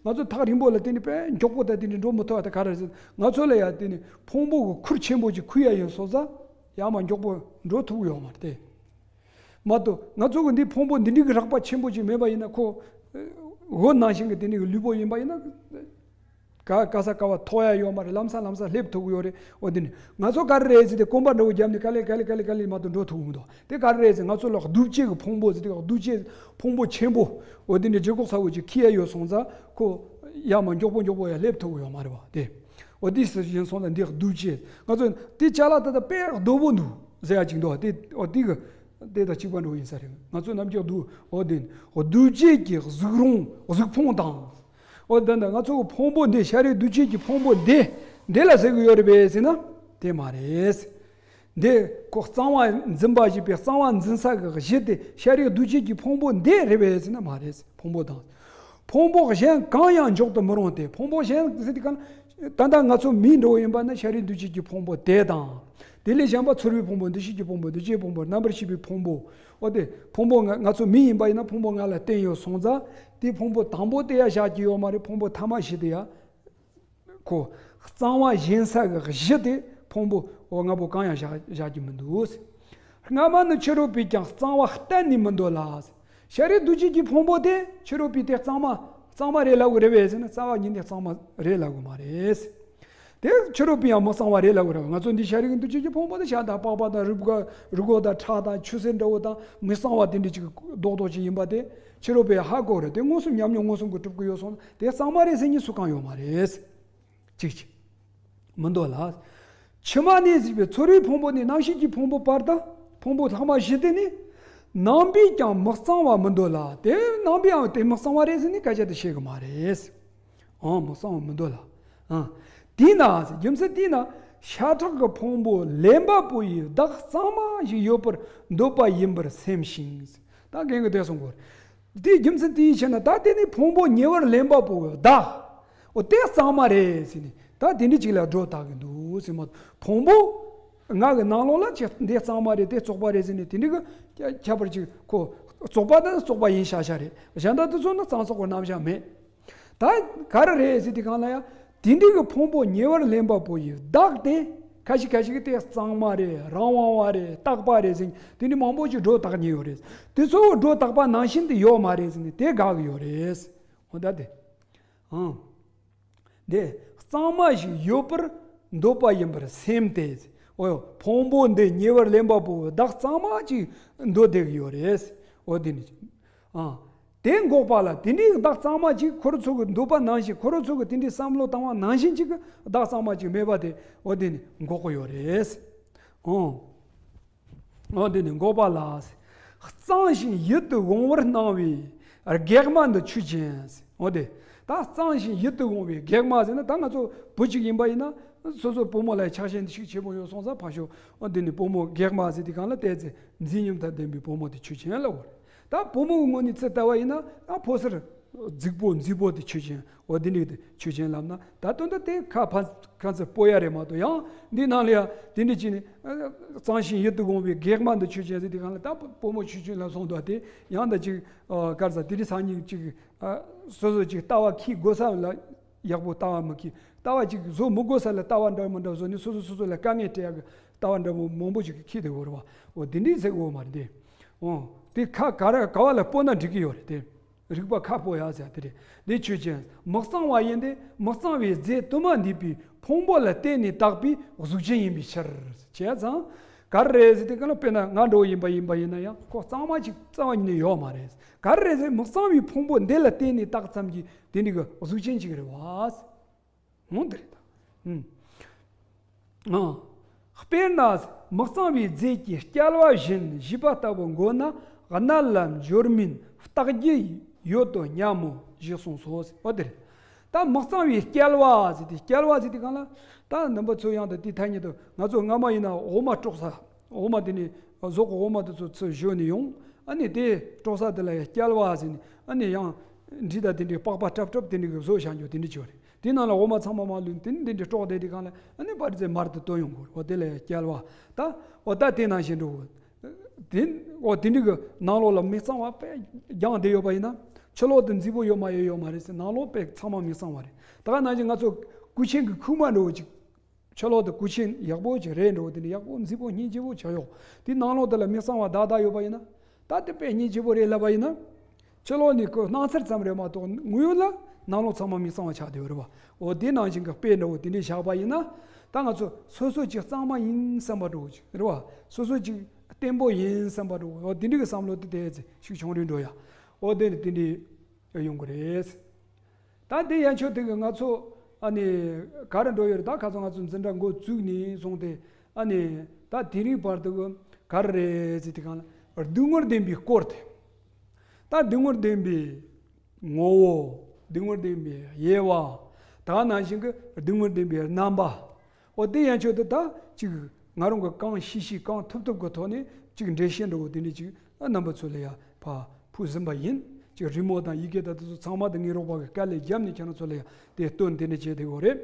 ང་ཚོ་ཐག་རིང་པོ་ལ་དེ་ནི་དཔེ་མགྱོགས་པོ་དང་དེ་ནི་འགྲོ་མི་ཐུབ་པ་དེ་ག་རེ་རེད་ཟེར་ན། ང་ཚོ་ལ་ཡ་དེ་ནི་ཕུང་པོ་གི་ཁུར་ཆེན་པོ་ཅིག་ཁུར་ཡ་ཡིན་སོང་ཙང་ཡ་མ་མགྱོགས་པོ་འགྲོ་ཐུབ་ཀྱི་ཡོད་མ་རེད་དེ། མ་གཏོགས་ང་ཚོ་གི་འདི་ཕུང་པོ་འདི་འདྲའི་གི་རགས་པ་ཆེན་པོ་ཅིག་མེད་པ་ཡིན་ན་ཁོ། འོད་ནང་བཞིན་གི་དེ་ནི་གི་ལུས་པོ་ཡིན་པ་ཡིན་ན། ག་ག་ས་ག་བ་ཐོག་ཡ་ཡོད་མ་རེད། ལམ་སང་ལམ་སང་སླེབས་ཐུབ་ཀྱི་ཡོད་རེད། འོ་དེ་ནི་ང་ཚོ་ག་རེ་རེད་ཟེར་ཏེ་གོམ་པ་འདྲ་བོ་བརྒྱབ་ནས་ག་ལེ་ག་ལེ་ག་ལེ་ག་ལེ་མ་གཏོགས་འགྲོ་ཐུབ་ཀྱི་མི་འདུག་དེ་ག་རེ་རེད་ཟེར་ང་ཚོ་ལ་གདུས་བཅས་ཀྱི་ཕུང་པོ་ཟེར་ཏེ་གདུས་བཅས་ཕུང་པོ་ཆེན་པོ། འོ་དེ་ནི་ལྗིད་ཁོག་ཚ་བོ་ཅིག་ཁུར་ཡ་ཡོད་སོང་ཙང་ཁོ་ཡ་མ་མགྱོགས་པོ་མགྱོགས་པོ་ཡ་སླེབས་ཐུབ་ཀྱི་ཡོད་མ་རེད་བ་དེ། འོ་དེ་ཟེར་བཞིན་སོང་ཙང་འདི་གདུས་བཅས་ང་ཚོ་དེ་ཅ་ལག་དེ་དང་དཔེ་རྡོ་པོ་འདུག་ཟེར་ཡ་ཅིག་འདུག་དེ་འོ་དེ་གི་དེ་དང་གཅིག་པ་འདྲ་བོ་ཡིན་ས་རེད། ང་ཚོ་རྣམས་ཀྱི་གདུས་འོ་དེ་ནི་འོ་གདུས་བཅས་ཀྱི་གཟུགས་རུང་གཟུགས་ཕུང་དང་། འོ་འདི་འདི་ང་ཚོ་གི་ཕུང་པོ་འདི་ཤ་རུས་གདུས་བཅས་ཀྱི་ཕུང་པོ་འདི་འདི་ལ་ཟེར་གི་ཡོད་རེད་པས་ཟེར་ན་དེ་མ་རེད། འདི་ཁོ་གཙང་བ་འཛིན་པ་ཞེས་པའི་གཙང་བ་འཛིན་ས་གི་གཞི་དེ་ཤ་རུས་གདུས་བཅས་ཀྱི་ཕུང་པོ་འདི་རེད་པས་ཟེར་ན་མ་རེད། ཕུང་པོ་དང་། ཕུང་པོ་གཞན་གང་ཡང་འཇོག་ཏུ་མི་རུང་སྟེ། ཕུང་པོ་གཞན་ཟེར་དུས་གང་ད་ལྟ་ང་ཚོ་མི་འདྲ་བོ་ཡིན་པ་ན་ཤ་རུས་གདུས་བཅས་ཀྱི་ཕུང་པོ་དེ་དང་། དེ་ལས་གཞན་པ་ཚོར་བའི་ཕུང་པོ་འདུ་ཤེས་ཀྱི་ཕུང་པོ་འདུ་བྱེད་ཕུང་པོ་རྣམ་པར་ཤེས་པའི་ཕུང་པོ། འོ་དེ་ཕུང་པོ་ང་ང་ཚོ་མི་ཡིན་པ་ཡིན་ན་ཕུང་པོ་ལྔ་ལ་བརྟེན་ཡོད་སོང་ཙང་དེ་ཕུང་པོ་དང་པོ་དེ་ཡང་བཞག་རྒྱུ་ཡོད་མ་རེད། ཕུང་པོ་ཐ་མ་བཞི་དེ་ཡང་། ཁོ། གཙང་བ་གཞན་ས་གི་གཞི་དེ་ཕུང་པོ་འོ་ལྔ་པོ་གང་ཡང་བཞག་བཞག་རྒྱུ་མི་འདུག་སྔ་མ་ནི་ཕྱི་རོལ་པས་ཀྱང་གཙང་བ་གཏན་ནས་མི་འདོད་ལ། ཤ་རུས་གདུས་བཅས་ཀྱི་ཕུང་པོ་དེ་ཕྱི་རོལ་པས་དེ་གཙང་མ་གཙང་མ་རེད་ལབ་གི་རེད་པས་ཟེར་ན་རྩ་བ་ཉིད་ནས་གཙང་མ་རེད་ལབ་གི་མ་རེད། དེ་ཕྱི་རོལ་པས་ཡང་མི་གཙང་བ་རེད་ལབ་གི་རེད། ང་ཚོ་འདི་ཤ་རུས་གདུས་བཅས་ཀྱི་ཕུང་པོ་དེ་ཤ་དང་པགས་པ་དང་རུས་ཀ་རུས་ཁོག་དང་ཁྲག་དང་ཆུ་སེར་འདྲ་བོ་དང་མི་གཙང་བ་དེ་འདྲ་ཅིག་རྡོག་རྡོག་ཅིག་ཡིན་པ་དེ་ཕྱི་རོལ་པས་ཧ་གོ་རེད། དེ་མངོན་སུམ་ཉམས་མྱོང་མངོན་སུམ་གྱིས་གྲུབ་ཀྱི་ཡོད་སོང་ན་དེ་གཙང་མ་རེད་ཟེར་མཁན་སུ་གང་ཡོད་མ་རེད། གཅིག་གཅིག་མི་འདོད་ལ། ཕྱི་མ་ནས་གཟིགས་པའི་ཚོར་བའི་ཕུང་པོ་ནས་རྣམ་ཤེས་ཀྱི་ཕུང་པོ་བར་དུ་ཕུང་པོ་ལྷག་མ་བཞི་དེ་ནི། ནང་པས་ཀྱང་མི་གཙང་བ་མི་འདོད་ལ། དེ་ནང་པས་ཡང་དེ་མི་གཙང་བ་རེད་ཟེར་ནས་སྐད་ཆ་དེ་བཤད་གི་མ་རེད། ཨང་མི་གཙང་བ་མི་འདོད་ལ། ཨང་། དེས་ན་རྒྱུ་མཚན་དེས་ན་ཤ་ཁྲག་གི་ཕུང་པོ་ལེན་པ་པོ་ཡིས་བདག་གཙང་མ་ཞིག་ཡོད་པར་འདོད་པ་ཡིན་པར་སེམས་ཤིང་། ད་རྒན་གྱིས་དེ་གསུང་གོ། དེའི་རྒྱུ་མཚན་དེའི་ཕྱིར་ན་ད་དེ་ནི་ཕུང་པོ་ཉེ་བར་ལེན་པ་པོ་བདག་འོ་དེ་གཙང་མ་རེད་ཟེར་ནས་ད་དེ་འདྲ་ཅིག་ལ་སྒྲོ་བཏགས་ཀྱི་འདུག་ཟེར་མ། ཕུང་པོ་ ང་གི་ནང་ལོགས་ལ་ཅིག་འདི་གཙང་མ་རེད། དེ་བཙོག་པ་རེད་ཟེར་ནས་དེ་འདྲའི་གི་ཁྱད་པར་ཅིག་ཁོ་བཙོག་པ་དང་བཙོག་པ་ཡིན་ཤག་ཤག་རེད། གཞན་དག་དེ་ཚོ་ནི་གཙང་བཙོག་གི་རྣམ་གཞག་མེད། ད་ག་རེ་རེད་ཟེར་དུས་སྒང་ལ་ཡ། དེ་འདྲའི་གི་ཕུང་པོ་ཉེ་བར་ལེན་པ་པོ་ཡི་བདག་དེ། ཁ་ཤས་ཁ་ཤས་ཀྱིས་དེ་གཙང་མ་རེད། རང་དབང་བ་རེད། རྟག་པ་རེད་ཟེར་དེ་འདྲའི་མང་པོ་ཅིག་སྒྲོ་བཏགས་ཉེ་ཡོད་རེད། དེ་ཚོ་སྒྲོ་བཏགས་པ་ནང་བཞིན་དུ་ཡོད་མ་རེད་ཟེར་ནས་དེ་དགག་གི་ཡོད་རེད། འོ་ད་དེ། ཨང་། དེ་གཙང་མ་ཞིག་ཡོད་པར་འདོད་པ་ཡིན་པར་སེམས་ཏེ། འོ་ཕུང་པོ་འདི་ཉེ་བར་ལེན་པ་པོ་བདག་གཙང་མ་ཅིག་འདོད་བསྡད་ཀྱི་ཡོད་རེད། འོ་དེ་ནི། ཨང་། དེ་འགོག་པ་ལ་དེ་འདྲའི་བདག་གཙང་མ་ཅིག་ཁོ་རང་ཚོ་གི་འདོད་པ་ནང་བཞིན། ཁོ་རང་ཚོ་གི་དེ་འདྲའི་བསམ་བློ་བཏང་བ་ནང་བཞིན་ཅིག་གི་བདག་གཙང་མ་ཅིག་མེད་པ་དེ། འོ་དེ་ནི་འགོག་གི་ཡོད་རེད། ཨང་། འོ་དེ་ནི་འགོག་པ་ལ། གཙང་ཞིང་ཡིད་དུ་འོང་བར་སྣང་བའི་གེགས་མ་འདི་ཆོས་ཅན། འོ་དེ། ད་གཙང་ཞིང་ཡིད་དུ་འོང་བའི་གེགས་མ་ཟེར་ན། ད་ང་ཚོ་བུ་གཅིག་ཡིན་པ་ཡིན་ན། སོ་སོའི་བུ་མོ་ལ་ཆགས་ཞེན་ཤུགས་ཆེ་པོ་ཡོད་སོང་ཙང་ཕར་ཞོག་འོ་དེ་ནི་བུ་མོ་གེགས་མ་ཟེར་དུས་སྒང་ལ་བལྟས་ཚེ་མཛེས་ཉམས་དང་ལྡན་པའི་བུ་མོ་དེ་ཆོས་ཅན་ལབ་པ་རེད། ད་བུ་མོའི་ངོས་ནས་ཚུར་ལྟ་བ་ཡིན་ན། ད་ཕོ་གསར་རྫིག་པོ་མཛེས་པོ་དེ་ཆོས་ཅན། འོ་དེ་འདྲ་དེ་ཆོས་ཅན་ལབ་ན། ད་དོན་དུ་དེ་ཁ་ཕན་ཁ་ཚིག་སྤོ་ཡ་རེད་མ་གཏོགས། ཡང་འདི་ནང་ལ་ཡང་དེ་འདྲ་བྱས་ནས། ཨ། གཙང་ཞིང་ཡིད་དུ་འོང་བའི་གེགས་མ་འདི་ཆོས་ཅན་ཟེར་དུས་སྒང་ལ། ད་བུ་མོ་ཆོས་ཅན་ལབ་སོང་དུས། དེ་ཡང་ད་ཅིག་ཨ། ག་རེ་ཟེར། དེ་རིང་སང་ཉིན་ཅིག་ཨ། སོ་སོ་ཅིག་ལྟ་བ་འཁྱེར་དགོས་ས་ལ་ཡག་པོ་ལྟ་བ་མི་འཁྱེར། ལྟ་བ་ཅིག་བཟོ་མི་དགོས་ས་ལ་ལྟ་བ་འདྲ་མི་འདྲ་བཟོས་ནས། སོ་སོ་སོ་སོ་ལ་དཀའ་ངལ་སྤྲད་ཡག་གི་ལྟ་བ་འདྲ་མི་མང་པོ་ཅིག་འཁྱེར་བསྡད་ཡོད་རེད་པ། འོ་དེ་འདྲ་ཟེར་དགོས་མ་རེད་དེ། འོ་དེ་ཁ་ག་རེ་ག་བ་ལ་སྤོ་ན་འགྲིག་གི་ཡོད་རེད་དེ། རིག་པ་ཁ་སྤོ་ཡ་ཟེར་དེ་རེད། འདི་ཆོས་ཅན། མི་གཙང་བ་ཡིན་ཏེ། མི་གཙང་བའི་རྫས་དུ་མ་འདུས་པའི་ཕུང་པོ་ལ་བརྟེན་ནས་བཏགས་པའི་གཟུགས་ཅན་ཡིན་པའི་ཕྱིར། བྱས་ཙང་ག་རེ་རེད་ཟེར་དུས་སྒང་ལ། དཔེར་ན་ང་འདྲ་བོ་ཡིན་པ་ཡིན་པ་ཡིན་ན་ཡང་། ཁོ་གཙང་མ་ཅིག་རྩ་བ་ཉིད་ནས་ཡོད་མ་རེད། ག་རེ་རེད་ཟེར། མི་གཙང་བའི་ཕུང་པོ་འདི་ལ་བརྟེན་ནས་བཏགས་ཙམ་གྱི་དེ་འདྲ་གི་གཟུགས་ཅན་ཅིག་རེད་པ། འོ་དེ་རེད་ད། ཨང་། དཔེར་ན་མི་གཙང་བའི་རྫས་ཀྱི་བསྐལ་པ་བཞིན་བཞེས་པ་ལྟ་བུ་མགོ་ན་གནད་ལ་འབྱོར་མིན་བརྟག་རྒྱུ་ཡོད་དོ་སྙམ་མོ་ཞེས་གསུངས་སོ། འོ་དེ་རེད། ད་མི་གཙང་བའི་བསྐལ་པ་ཟེར་དེ། བསྐལ་པ་ཟེར་དུས་སྒང་ལ། ད་རྣམ་པ་ཚོ་ཡང་ད་དེ་ཐ་སྙད་དུ། ང་ཚོ་སྔ་མ་ཡིན་ན་འོ་མ་དཀྲོག་ས། འོ་མ་དེ་ནི་ཟོག་གི་འོ་མ་དེ་ཚོ་ཚུར་བཞོས་ནས་ཡོང་། ཨ་ནི་དེ་དཀྲོག་ས་དེ་ལ་ཡང་བསྐལ་པ་ཟེར་ནས། ཨ་ནི་ཡང་འབྲས་དང་དེ་འདྲའི་པགས་པ་ཀྲབ་ཀྲབ་དེ་འདྲའི་གི་བཟོས་བཞག་རྒྱུ་དེ་འདྲ་ཅིག་ཡོད་རེད། དེ་ནང་ལ་འོ་མ་ཚང་མ་མར་བླུགས། དེ་ནི་དེ་འདྲའི་དཀྲོགས་བསྡད་དུས་སྒང་ལ། ཨ་ནི་བར་རྫས་མར་དུ་བཏོན་ཡོང་གི་རེད། འོ་དེ་ལ་ཡང་བསྐལ་པ། ད་འོ་ད་དེ་ནང་བཞིན་འགྲོ། དེ། འོ་དེ་འདྲའི་གི་ནང་ལོགས་ལ་མི་གཙང་བ་དཔེ་རྒྱང་བསྡད་ཡོད་པ་ཡིན་ན། ཕྱི་ལོགས་དེ་མཛེས་པོ་ཡོད་མ་ཡོད་ཡོད་མ་རེད་ཟེར། ནང་ལོགས་དཔེ་ཚང་མ་མི་གཙང་བ་རེད། ད་ག་ནང་བཞིན་ང་ཚོ་ཀུ་ཆེན་གྱི་ཁུག་མ་འདྲ་བོ་ཅིག་ཕྱི་ལོགས་དེ་ཀུ་ཆེན་ཡག་པོ་ཅིག་རས་འདྲ་བོ་དེ་འདྲ་ཡག་པོ་མཛེས་པོ་སྙིང་རྗེ་པོ་ཆགས་ཡོད། དེ་ནང་ལོགས་དེ་ལ་མི་གཙང་བ་དག་དག་ཡོད་པ་ཡིན་ན། ད་དེ་དཔེ་སྙིང་རྗེ་པོ་རེད་ལབ་པ་ཡིན་ན། ཕྱི་ལོགས་ནས་ཁོ་སྣང་ཚུལ་ཙམ་རེད་མ་གཏོགས། དངོས་ཡོད་ལ་ནང་ལོགས་ཚང་མ་མི་གཙང་བ་ཆགས་བསྡད་ཡོད་རེད་པ། འོ་དེ་ནང་བཞིན་གྱི་དཔེ་འདྲ་བོ་དེ་འདྲ་བཞག་པ་ཡིན་ན། ད་ང་ཚོ་སོ་སོ་ཅིག་གཙང་མ་ཡིན་བསམ་པ་འདྲ་བོ་ཅིག་རེད་པ། སོ་སོ་ཅིག་བརྟན་པོ་ཡིན་བསམ་པ་འདྲ་བོ། འོ་དེ་འདྲ་གི་བསམ་བློ་དེ་དེ་ཚེ་ཤུགས་ཆུང་རུ་འགྲོ་ཡ། འོ་དེ་ནི་དེ་འདྲ་ཡོང་གི་རེད། ད་དེ་ཡན་ཆོད་དེ་གི་ང་ཚོ་ཨ་ནི་ག་རེ་འགྲོ་ཡོད་རེད། ད་ཁ་སང་ང་ཚོ་འཛིན་གྲྭ་འགོ་བཙུགས་ནས་བཟུང་སྟེ། ཨ་ནི་ད་དེ་རིང་བར་དུ་གི་ག་རེ་རེད་ཟེར་དུས་སྒང་ལ། སྡུག་བསྔལ་བདེན་པའི་སྐོར་དེ། ད་སྡུག་བསྔལ་བདེན་པའི་ངོ་བོ། སྡུག་བསྔལ་བདེན་པའི་དབྱེ་བ། ད་ནང་བཞིན་གྱི་སྡུག་བསྔལ་བདེན་པའི་རྣམ་པ། འོ་དེ་ཡན་ཆོད་དུ་ད་ཅིག་ང་རང་གི་གང་ཤེས་ཤེས་གང་ཐུབ་ཐུབ་ཀྱི་ཐོག་ནས་ཅིག་འགྲེལ་བཤད་འདྲ་བོ་དེ་འདྲ་ཅིག་རྣམ་པ་ཚོ་ལ་ཡ་ཕར་ཕུལ་ཟིན་པ་ཡིན། ཅིག་རི་མོ་དང་ཡི་གེ་དང་དེ་ཚོ་ཚང་མ་དེ་ངའི་རོགས་པ་གི་དཀའ་ལས་བརྒྱབ་ནས་ཁྱེད་རང་ཚོ་ལ་ཡ་དེ་སྟོན་དེ་འདྲ་བྱས་དེ་ཡོད་རེད།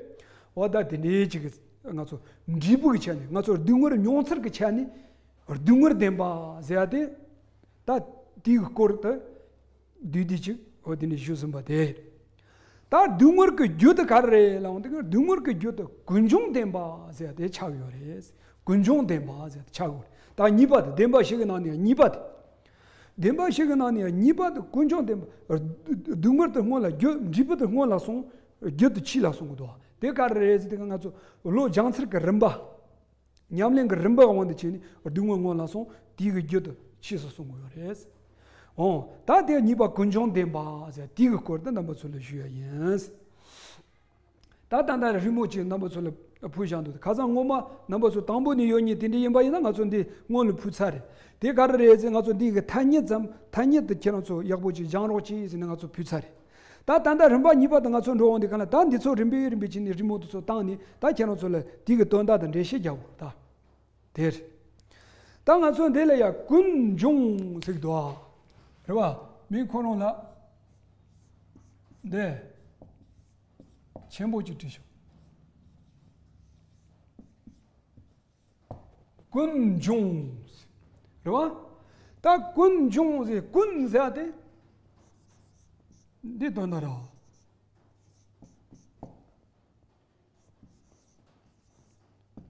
འོ་ད་དེ་འདྲའི་ཅིག་ང་ཚོ་འབྲས་བུ་གི་ཆ་ནས། ང་ཚོ་སྡུག་བསྔལ་མྱོང་ཚུལ་གྱི་ཆ་ནས་སྡུག་བསྔལ་བདེན་པ་ཟེར་ཡ་དེ། ད་དེ་གི་སྐོར་དུ་བསྡུས་ཏེ་ཅིག་འོ་དེ་ནས་ཞུས་ཟིན་པ་དེ། ད་སྡུག་བསྔལ་གྱི་རྒྱུ་དེ་ག་རེ་རེད་ལབ་ཡོང་དུས། སྡུག་བསྔལ་གྱི་རྒྱུ་དེ་ཀུན་འབྱུང་བདེན་པ་ཟེར་ཡ་དེ་ཆགས་ཡོད་རེད། ཀུན་འབྱུང་བདེན་པ་ཟེར་ཡ་དེ་ཆགས་ཡོད་རེད། ད་གཉིས་པ་དེ། བདེན་པ་བཞི་གི་ནང་ནས་གཉིས་པ་དེ། བདེན་པ་བཞི་གི་ནང་ནས་གཉིས་པ་དེ་ཀུན་འབྱུང་བདེན་པ། སྡུག་བསྔལ་དེ་སྔོན་ལ་རྒྱུ། འབྲས་བུ་དེ་སྔོན་ལ་སོང་། རྒྱུ་དེ་ཕྱི་ལ་སོང་གི་འདུག་དེ་ག་རེ་རེད་ཟེར་དུས། ང་ཚོ་བློ་སྦྱང་ཚུལ་གྱི་རིམ་པ། ཉམས་ལེན་གྱི་རིམ་པའི་དབང་དུ་བྱས་ནས་སྡུག་བསྔལ་སྔོན་ལ་སོང་། དེའི་གི་རྒྱུ་དེ་ཕྱིས་སུ་སོང་གི་ཡོད་རེད། འོ་ད་དེ་གཉིས་པ་ཀུན་འབྱུང་བདེན་པ་ཟེར་དེའི་གི་སྐོར་དེ་རྣམ་པ་ཚོ་ལ་ཞུ་ཡ་ཡིན། ད་ད་ལྟ་རི་མོ་ཅིག་རྣམ་པ་ཚོ་ལ་ཕུལ་བཞག་འདུག་ཁ་སང་སྔོན་མ་རྣམ་པ་ཚོ་དང་པོ་ནས་ཡོད་མཁན་དེ་འདྲ་ཡིན་པ་ཡིན་ན། ང་ཚོ་འདི་སྔོན་ལ་ཕུལ་ཚར་རེད། དེ་ག་རེ་རེད་ཟེར། ང་ཚོ་འདི་གི་ཐ་སྙད་ཙམ། ཐ་སྙད་དེ་ཁྱེད་རང་ཚོ་ཡག་པོ་ཅིག་སྦྱང་རོགས་གྱིས་ཟེར་ནས་ང་ཚོ་ཕུལ་ཚར་རེད། ད་ད་ལྟ་རིམ་པ་གཉིས་པ་དེ་ང་ཚོ་འགྲོ་འོང་དེ་ག་ལ། ད་འདི་ཚོ་རིམ་པས་རིམ་པས་བྱས་ནས་རི་མོ་དེ་ཚོ་བཏང་ནས། ད་ཁྱེད་རང་ཚོ་ལ་དེ་གི་དོན་དག་དང་འགྲེལ་བཤད་རྒྱག་དགོས་ད། དེར། ད་ང་ཚོ་འདི་ལ་ཡ་ཀུན་འབྱུང་ཟེར་གི་འདུག་ཨ། རེད་བ། མི་ཁོ་རང་ལ་འདི་ཆེན་པོ་ཅིག་བྲིས་ཤོག་ཀུན་འབྱུང་། རེད་བ། ད་ཀུན་འབྱུང་ཟེར་ཀུན་ཟེར་ཏེ། འདི་དོན་དག་རེད།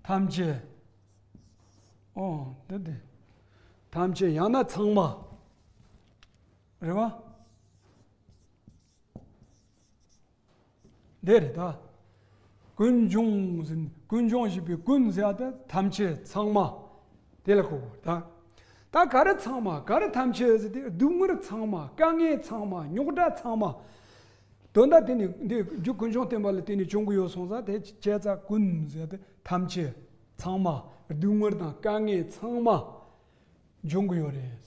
ཐམས་ཅད། ཨོ་འདི་འདི། ཐམས་ཅད་ཡང་ན་ཚང་མ། རེད་བ། འདི་རེད་ད། ཀུན་འབྱུང་ཟེར་ཀུན་འབྱུང་བཞི་པའི་ཀུན་ཟེར་ཡ་དེ་ཐམས་ཅད་ཚང་མ། དེ་ལ་གོ་དགོས་ད། ད་ག་རེ་ཚང་མ་ག་རེ་ཐམས་ཅད་ཟེར་ཏེ་སྡུག་བསྔལ་ཚང་མ་དཀའ་ངལ་ཚང་མ་རྙོག་དྲ་ཚང་མ། དོན་དག་དེ་ནི་འདི་རྒྱུ་ཀུན་འབྱུང་བསྟན་པ་ལ་བརྟེན་ནས་བྱུང་གི་ཡོད་སོང་ཙང་དེ་བྱས་ཙང་ཀུན་ཟེར་ཏེ་ཐམས་ཅད་ཚང་མ་སྡུག་བསྔལ་དང་དཀའ་ངལ་ཚང་མ། འབྱུང་གི་ཡོད་རེད།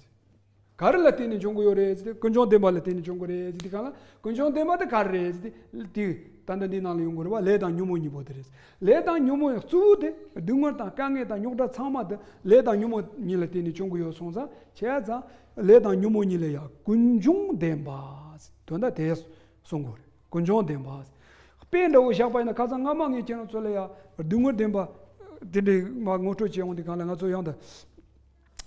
ག་རེ་ལ་བརྟེན་ནས་འབྱུང་གི་ཡོད་རེད་ཟེར་ཏེ་ཀུན་འབྱུང་བདེན་པ་ལ་བརྟེན་ནས་འབྱུང་གི་རེད་ཟེར་ཏེ་གང་ལ་ཀུན་འབྱུང་བདེན་པ་དེ་ག་རེ་རེད་ཟེར་ཏེ་དེ་ད་ལྟ་འདི་ནང་ལ་ཡོང་གི་རེད་བ། ལས་དང་ཉོན་མོངས་གཉིས་པོ་དེ་རེད། ལས་དང་ཉོན་མོངས་གཙོ་བོ་དེ་སྡུག་བསྔལ་དང་དཀའ་ངལ་དང་རྙོག་དྲ་ཚང་མ་དེ་ལས་དང་ཉོན་མོངས་གཉིས་ལ་བརྟེན་ནས་བྱུང་གི་ཡོད་སོང་ཙང་བྱས་ཙང་ལས་དང་ཉོན་མོངས་གཉིས་ལ་ཡང་ཀུན་འབྱུང་བདེན་པ་དོན་དག་དེ་གསུང་དགོས་རེད། ཀུན་འབྱུང་བདེན་པ། དཔེ་འདྲ་བོ་བཞག་པ་ཡིན་ན་ཁ་སང་སྔ་མ་ངས་ཁྱེད་རང་ཚོ་ལ་ཡང་སྡུག་བསྔལ་བདེན་པ་དེ་འདྲའི་མ་ངོ་སྤྲོད་བྱས་ཡོང་དུས་གང་ལ་ང་ཚོ་ཡང་དུ།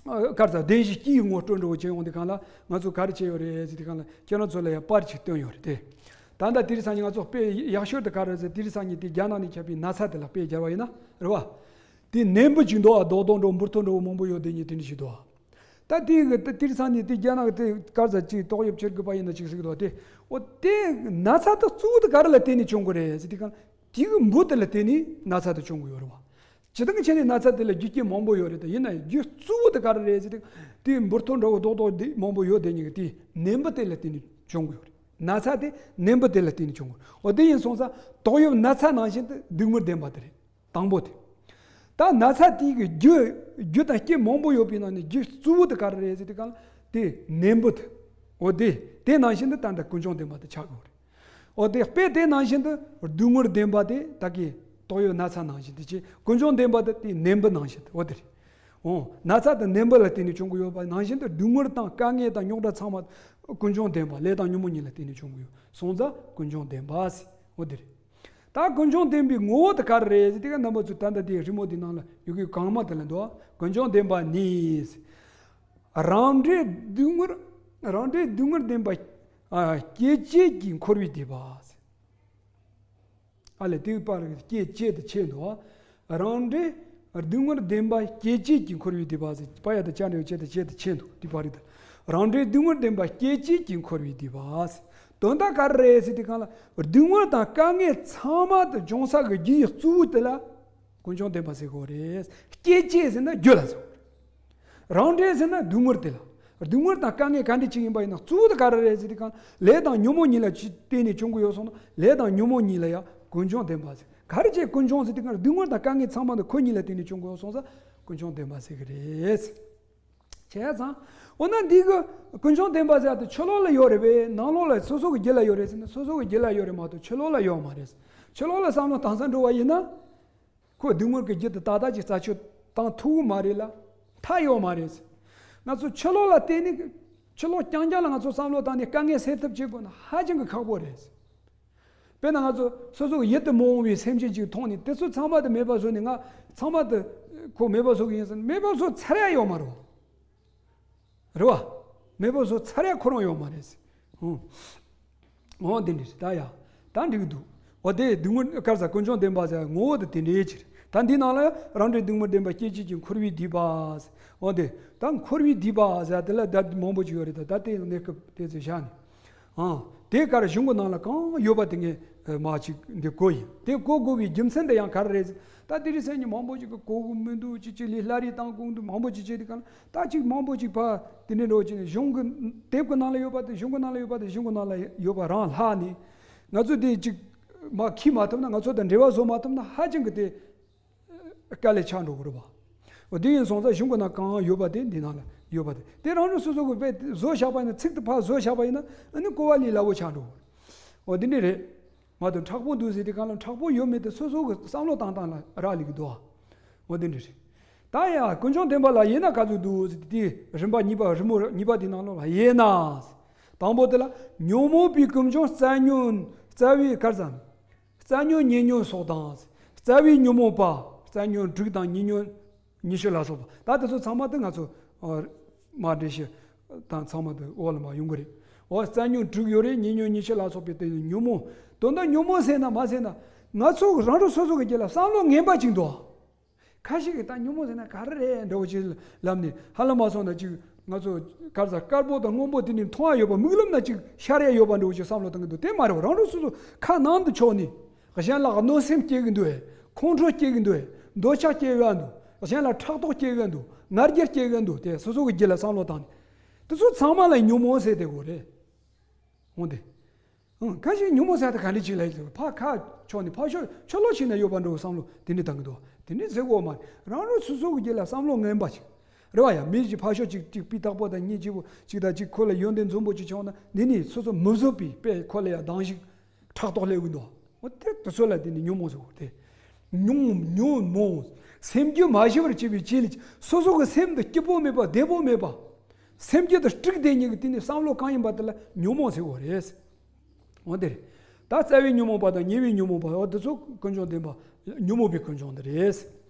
ཨ། ག་རེ་ཟ་བདེན་བཞི་སྤྱིའི་ངོ་སྤྲོད་འདྲ་བོ་བྱས་ཡོང་དུས་གང་ལ་ང་ཚོ་ག་རེ་བྱས་ཡོད་རེད་ཟེར་དུས་གང་ལ་ཁྱེད་རང་ཚོ་ལ་ཡང་པར་ཅིག་སྟོན་ཡོད་རེད་དེ། ད་ལྟ་དེ་རིང་སང་ཉིན་ང་ཚོ་དཔེ་ཡག་ཤོས་དེ་ག་རེ་ཟེར་དེ་རིང་སང་ཉིན་དེ་རྒྱ་ནག་ནས་ཁྱབ་པའི་ན་ཚ་དེ་ལ་དཔེ་སྦྱར་བ་ཡིན་ན་རེད་བ། དེ་ནད་འབུ་ཅིག་འདུག་ཨ། རྡོག་རྡོག་འདྲ་བོ་འབུར་ཐོག་འདྲ་བོ་མང་པོ་ཡོད་དེ་ཉིད་དེ་འདྲ་ཞིག་འདུག་ཨ། ད་དེ་གི་ད་དེ་རིང་སང་ཉིན་དེ་རྒྱ་ནག་གི་དེ་ག་རེ་ཟ་ཅིག་ཏོག་དབྱིབས་ཅིག་གི་པ་ཡིན་ན་ཅིག་ཟེར་གི་འདུག་དེ་འོ་དེ་ན་ཚ་དེ་གཙོ་བོ་དེ་ག་རེ་ལ་བརྟེན་ནས་བྱུང་གི་རེད་ཟེར་དུས་གང་དེ་གི་འབུ་དེ་ལ་བརྟེན་ནས་ན་ཚ་དེ་བྱུང་གི་ཡོད་རེད་བ། སྤྱིར་བཏང་བྱས་ནས་ན་ཚ་དེ་ལ་རྒྱུ་རྐྱེན་མང་པོ་ཡོད་རེད། ད་ཡིན་ན་རྒྱུ་གཙོ་བོ་དེ་ག་རེ་རེད་ཟེར་དུས་དེ་འབུར་ཐོག་འདྲ་བོ་རྡོག་རྡོག་དེ་མང་པོ་ཡོད་དེ་ཉིད་ཀྱི་དེ་ནད་འབུ་དེ་ལ་བརྟེན་ནས་བྱུང་གི་ཡོད་རེད། ན་ཚ་དེ་ནད་འབུ་དེ་ལ་བརྟེན་ནས་བྱུང་གི་ཡོད་རེད། འོ་དེ་ཡིན་སོང་ཙང་ཏོག་དབྱིབས་ན་ཚ་ནང་བཞིན་དུ་སྡུག་བསྔལ་བདེན་པ་དེ་རེད། དང་པོ་དེ། ད་ན་ཚ་དེ་གི་རྒྱུ་རྒྱུ་དང་རྐྱེན་མང་པོ་ཡོད་པའི་ནང་ནས་རྒྱུ་གཙོ་བོ་དེ་ག་རེ་རེད་ཟེར་དུས་གང་ལ་དེ་ནད་འབུ་དེ། འོ་དེ་དེ་ནང་བཞིན་དུ་ད་ལྟ་ཀུན་འབྱུང་བདེན་པ་དེ་ཆགས་དགོས་རེད། འོ་དེ་དཔེ་དེ་ནང་བཞིན་དུ་སྡུག་བསྔལ་བདེན་པ་དེ་ད་གི་ཏོག་དབྱིབས་ན་ཚ་ནང་བཞིན་དུ་བྱས། ཀུན་འབྱུང་བདེན་པ་དེ་དེ་ནད་འབུ་ནང་བཞིན་དུ་འོ་དེ་རེད། འོ་ན་ཚ་དེ་ནད་འབུ་ལ་བརྟེན་ནས་བྱུང་གི་ཡོད་པ་ནང་བཞིན་དུ་སྡུག་བསྔལ་དང་དཀའ་ངལ་དང་རྙོག་དྲ་ཚང་མ་ཀུན་འབྱུང་བདེན་པ་ལས་དང་ཉོན་མོངས་གཉིས་ལ་བརྟེན་ནས་བྱུང་གི་ཡོད་སོང་ཙང་ཀུན་འབྱུང་བདེན་པ་ཟེར་འོ་དེ་རེད། ད་ཀུན་འབྱུང་བདེན་པའི་ངོ་བོ་དེ་ག་རེ་རེད་ཟེར་དུས་གང་རྣམ་པ་ཚོས་ད་ལྟ་དེའི་རི་མོ་དེ་ནང་ལ་ཡོད་གི་གང་མ་དེ་ལ་འདུག་ཀུན་འབྱུང་བདེན་པ་ནི། རང་འབྲས་སྡུག་བསྔལ་རང་འབྲས་སྡུག་བསྔལ་བདེན་པ། ཨ། སྐྱེད་བྱེད་ཀྱི་འཁོར་བའི་སྡིག་པ། ཨ་ལས་དེའི་པར་སྐྱེད་བྱེད་དུ་ཕྱེ་འདུག་རང་འབྲས་སྡུག་བསྔལ་བདེན་པ་སྐྱེད་བྱེད་ཀྱི་འཁོར་བའི་སྡིག་པ་ཟེར་པ་ཡ་དང་ཅ་འདྲ་བའི་བྱེད་དུ་བྱེད་དུ་ཕྱེ་འདུག་དེ་པར་རིགས་དང་རང་འབྲས་སྡུག་བསྔལ་བདེན་པ་སྐྱེད་བྱེད་ཀྱི་འཁོར་བའི་སྡིག་པ་ཟེར། དོན་དག་ག་རེ་རེད་ཟེར་དུས་གང་ལ་སྡུག་བསྔལ་དང་དཀའ་ངལ་ཚང་མ་དུ་འབྱུང་ས་གི་རྒྱུ་ཡི་གཙོ་བོ་དེ་ལ་ཀུན་འབྱུང་བདེན་པ་ཟེར་གོ་རེད། སྐྱེད་བྱེད་ཟེར་ན་རྒྱུ་ལ་ཟེར་གོ་རེད། རང་འབྲས་ཟེར་ན་སྡུག་བསྔལ་དེ་ལ། སྡུག་བསྔལ་དང་དཀའ་ངལ་ག་འདྲ་ཅིག་ཡིན་པ་ཡིན་ན་གཙོ་བོ་དེ་ག་རེ་རེད་ཟེར་དུས་གང་ལས་དང་ཉོན་མོངས་གཉིས་ལ་ཅི་བརྟེན་ནས་བྱུང་གི་ཡོད་སོང་ན་ལས་དང་ཉོན་མོངས་གཉིས་ལ་ཡང་ཀུན་འབྱུང་བདེན་པ་ཟེར། ག་རེ་བྱས་ཀུན་འབྱུང་ཟེར་དུས་གང་སྡུག་བསྔལ་དང་དཀའ་ངལ་ཚང་མ་འདི་ཁོ་གཉིས་ལ་བརྟེན་ནས་བྱུང་གི་ཡོད་སོང་ཙང་ཀུན་འབྱུང་བདེན་པ་ཟེར་གི་རེད། བྱས་ཙང་། འོ་ན་འདི་གི་ཀུན་འབྱུང་བདེན་པ་ཟེར་ཡ་དེ་ཕྱི་ལོགས་ལ་ཡོད་རེད་པས་ནང་ལོགས་ལ་སོ་སོ་གི་རྒྱུད་ལ་ཡོད་རེད་ཟེར་ན་སོ་སོ་གི་རྒྱུད་ལ་ཡོད་རེད་མ་གཏོགས་ཕྱི་ལོགས་ལ་ཡོད་མ་རེད། ཕྱི་ལོགས་ལ་བསམ་བློ་བཏང་ས་འགྲོ་བ་ཡིན་ན། ཁོ་སྡུག་བསྔལ་གྱི་རྒྱུ་དེ་ཏག་ཏག་ཅིག་རྩད་གཅོད་བཏང་ཐུབ་ཀྱི་མ་རེད་ལ། མཐའ་ཡོད་མ་རེད། ང་ཚོ་ཕྱི་ལོགས་ལ་བལྟས་ནས་ཕྱི་ལོགས་རྐྱང་རྐྱང་ལ་ང་ཚོ་བསམ་བློ་བཏང་ནས་དཀའ་ངལ་སེལ་ཐབས་བྱེད་དགོས་ན་ཧ་ཅང་གི་ཁག་པོ་རེད། དཔེར་ན་ང་ཚོ་སོ་སོ་གི་ཡིད་དུ་མི་འོང་བའི་སེམས་ཅན་ཅིག་མཐོང་ནས་དེ་ཚོ་ཚང་མ་དེ་མེད་པ་བཟོ་ནས་ང་ཚང་མ་དེ་ཁོ་མེད་པ་བཟོ་གི་ཡིན་ཟེར་ན་མེད་པ་བཟོ་ཚར་ཡ་ཡོད་མ་རེད། རེད་བ། མེད་པ་བཟོ་ཚར་ཡ་ཁོ་རང་ཡོད་མ་རེད། ཧུང་། འོ་དེ་འདྲ་རེད་ད་ཡ། ད་འགྲིག་གི་འདུག་འོ་དེ་སྡུག་བསྔལ་ག་རེ་ཟ་ཀུན་འབྱུང་བདེན་པ་ཟེར་ངོ་བོ་དེ་དེ་འདྲའི་ཕྱིར། ད་འདི་ནང་ལ་ཡང་རང་འབྲས་སྡུག་བསྔལ་བདེན་པ་སྐྱེད་བྱེད་ཀྱི་འཁོར་བའི་སྡིག་པ་ཟེར། འོ་དེ་ད་འཁོར་བའི་སྡིག་པ་ཟེར་དེ་ལ་ད་མང་པོ་ཅིག་ཡོད་རེད་ད་ད་དེ་གནས་སྐབས་དེ་ཚོ་བཞག་ནས། ཨང་། དེ་གར་གཞུང་གི་ནང་ལ་གང་ཡོད་པ་དེ་ངས་མ་ཅིག་འདི་གོ་ཡིན། དེ་གོ་དགོས་པའི་རྒྱུ་མཚན་དེ་ཡང་ག་རེ་རེད། ད་དེ་རིང་སང་ཉིན་མང་པོ་ཅིག་གིས་གོ་གི་མི་འདུག་ཅིག་ཅིག་ལས་སླར་ཡང་བཏང་དགོས་འདུག་མང་པོ་ཅིག་བྱས་དེ་ག་ལ་ད་ཅིག་མང་པོ་ཅིག་ཕ་དེ་འདྲའི་འགྲོ་ཅིག་ནས་གཞུང་གི་དེབ་གི་ནང་ལ་ཡོད་པ་དེ་གཞུང་གི་ནང་ལ་ཡོད་པ་དེ་གཞུང་གི་ནང་ལ་ཡོད་པ་རང་ལྷག་ནས་ང་ཚོ་དེ་ཅིག་མ་འཁྱེར་མ་ཐུབ་ན་ང་ཚོ་དང་འབྲེལ་བ་བཟོ་མ་ཐུབ་ན་ཧ་ཅང་གི་དེ། དཀའ་ལས་ཆགས་འགྲོ་གི་རེད་པ། འོ་དེ་ཡིན་སོང་ཙང་གཞུང་གི་ནང་གང་ཡོད་པ་དེ་འདི་ནང་ལ་ཡོད་པ་དེ་དེ་རང་རང་སོ་སོ་གི་དཔེ་བཟོ་བཞག་པ་ཡིན་ན་ཚིག་དེ་ཕར་བཟོ་བཞག་པ་ཡིན་ན་ཨ་ནི་གོ་བ་ལས་སླ་བོ་ཆགས་འགྲོ་གི་རེད། འོ་དེ་འདྲ་རེད། མ་གཏོགས་མཁྲེགས་པོ་འདུག་ཟེར་དེ་གང་ལ་མཁྲེགས་པོ་ཡོད་མེད་དེ་སོ་སོ་གི་བསམ་བློ་བཏང་སྟངས་ལ་རག་ལས་ཀྱི་འདུག་འོ་དེ་འདྲ་རེད། ད་ཡ་ཀུན་འབྱུང་བདེན་པ་ལ་དབྱེ་ན་ག་ཚོད་འདུག་ཟེར་དེ་རིམ་པ་གཉིས་པ་རི་མོ་གཉིས་པ་དེ་ནང་ལོགས་ལ་དབྱེ་ན། དང་པོ་དེ་ལ་ཉོན་མོངས་པའི་ཀུན་འབྱུང་རྩ་ཉོན་རྩ་བའི་གར་ཙམ། རྩ་ཉོན་ཉེ་ཉོན་སོགས་དང་། རྩ་བའི་ཉོན་མོངས་པ། རྩ་ཉོན་དྲུག་དང་ཉེ་ཉོན་ ཉི་ཤུ་ལ་སོགས་པ། ད་དེ་ཚོ་ཚང་མ་དེ་ང་ཚོ་ཨ་མར་འགྲེལ་བཤད་དང་ཚང་མ་དེ་འོག་ལ་མར་ཡོང་གི་རེད། འོ་རྩ་ཉོན་དྲུག་ཡོད་རེད། ཉེ་ཉོན་ཉི་ཤུ་ལ་སོགས་པའི་དེ་ཉོན་མོངས། དོན་དག་ཉོན་མོངས་ཟེར་ན་མ་ཟེར་ན། ང་ཚོ་རང་རང་སོ་སོ་གི་རྒྱུད་ལ་བསམ་བློ་ངན་པ་ཅིག་འདུག་ཁ་ཤས་ཀྱིས་ད་ཉོན་མོངས་ཟེར་ན་ག་རེ་རེད་འདྲ་བོ་ཅིག་ལབ་ནས་ཧ་ལམ་མ་སོང་ན་ཅིག་ང་ཚོ་ག་རེ་ཟ། དཀར་པོ་དང་སྔོན་པོ་དེ་ནི་མཐོང་ཡ་ཡོད་པ། མིག་ལམ་ན་ཅིག་ཤར་ཡ་ཡོད་པ་འདྲ་བོ་ཅིག་བསམ་བློ་བཏང་གི་འདུག་དེ་མ་རེད་བ། རང་རང་སོ་སོ་ཁ་ནང་དུ་ཕྱོགས་ནས་གཞན་ལ་གནོད་སེམས་སྐྱེ་གི་འདུག་ཨེ། ཁོང་ཁྲོ་སྐྱེ་གི་འདུག་ཨེ། འདོད་ཆགས་སྐྱེ་གི་འདུག་གཞན་ལ་ཕྲག་དོག་སྐྱེ་གི་འདུག་ང་རྒྱལ་སྐྱེ་གི་འདུག་དེ་སོ་སོ་གི་རྒྱུད་ལ་བསམ་བློ་བཏང་ནས། དེ་ཚོ་ཚང་མ་ལ་ཉོན་མོངས་ཟེར་དེ་གོ་རེད། འོང་དེ། ཨང་། ཁ་ཤས་ཉོན་མོངས་ཟེར་ད་ག་འདྲ་ཅིག་ལ་ཡོད། ཕར་ཁ་ཕྱོགས་ནས་ཕར་ཕྱོགས་ཕྱོགས་ལོག་ཕྱིན་ན་ཡོད་པ་འདྲ་བོ་བསམ་བློ་དེ་འདྲ་བཏང་གི་འདུག་དེ་འདྲ་ཟེར་གོ་མ་རེད། རང་རང་སོ་སོ་གི་རྒྱུད་ལ་བསམ་བློ་ངན་པ་ཅིག་རེད་བ་ཡ། མི་ཅིག་ཕར་ཕྱོགས་ཅིག་ཅིག་སྤུས་དག་པོ་དང་སྙིང་རྗེ་པོ་ཅིག་དང་ཅིག་ཁོ་ལ་ཡོན་ཏན་འཛོམས་པོ་ཅིག་བྱུང་ན། འདི་ནི་སོ་སོ་མི་བཟོད་པའི་དཔེ་ཁོ་ལ་ཡ་སྡང་ཞིང་ཕྲག་དོག་སླེབས་གི་འདུག་འོ་དེ་དེ་ཚོ་ལ་དེ་ནི་ཉོན་མོངས་ཟེར་གོ་དེ། ཉོན་ཉོན་མོངས། སེམས་རྒྱུད་མ་ཞི་བར་བྱེད་པའི་བྱེད་ལས་ཀྱིས། སོ་སོ་གི་སེམས་འདི་སྐྱིད་པོ་མེད་པ་བདེ་པོ་མེད་པ། སེམས་རྒྱུད་དུ་དཀྲུགས་བསྡད་མཁན་གྱི་དེ་ནི་བསམ་བློ་གང་ཡིན་པ་དེ་ལ་ཉོན་མོངས་ཟེར་བ་རེད། འོ་དེ་རེད། ད་རྩ་བའི་ཉོན་མོངས་པ་དང་ཉེ་བའི་ཉོན་མོངས་པ། འོ་དེ་ཚོ་ཀུན་འབྱུང་བདེན་པ། ཉོན་མོངས་པའི་ཀུན་འབྱུང་དེ་རེད།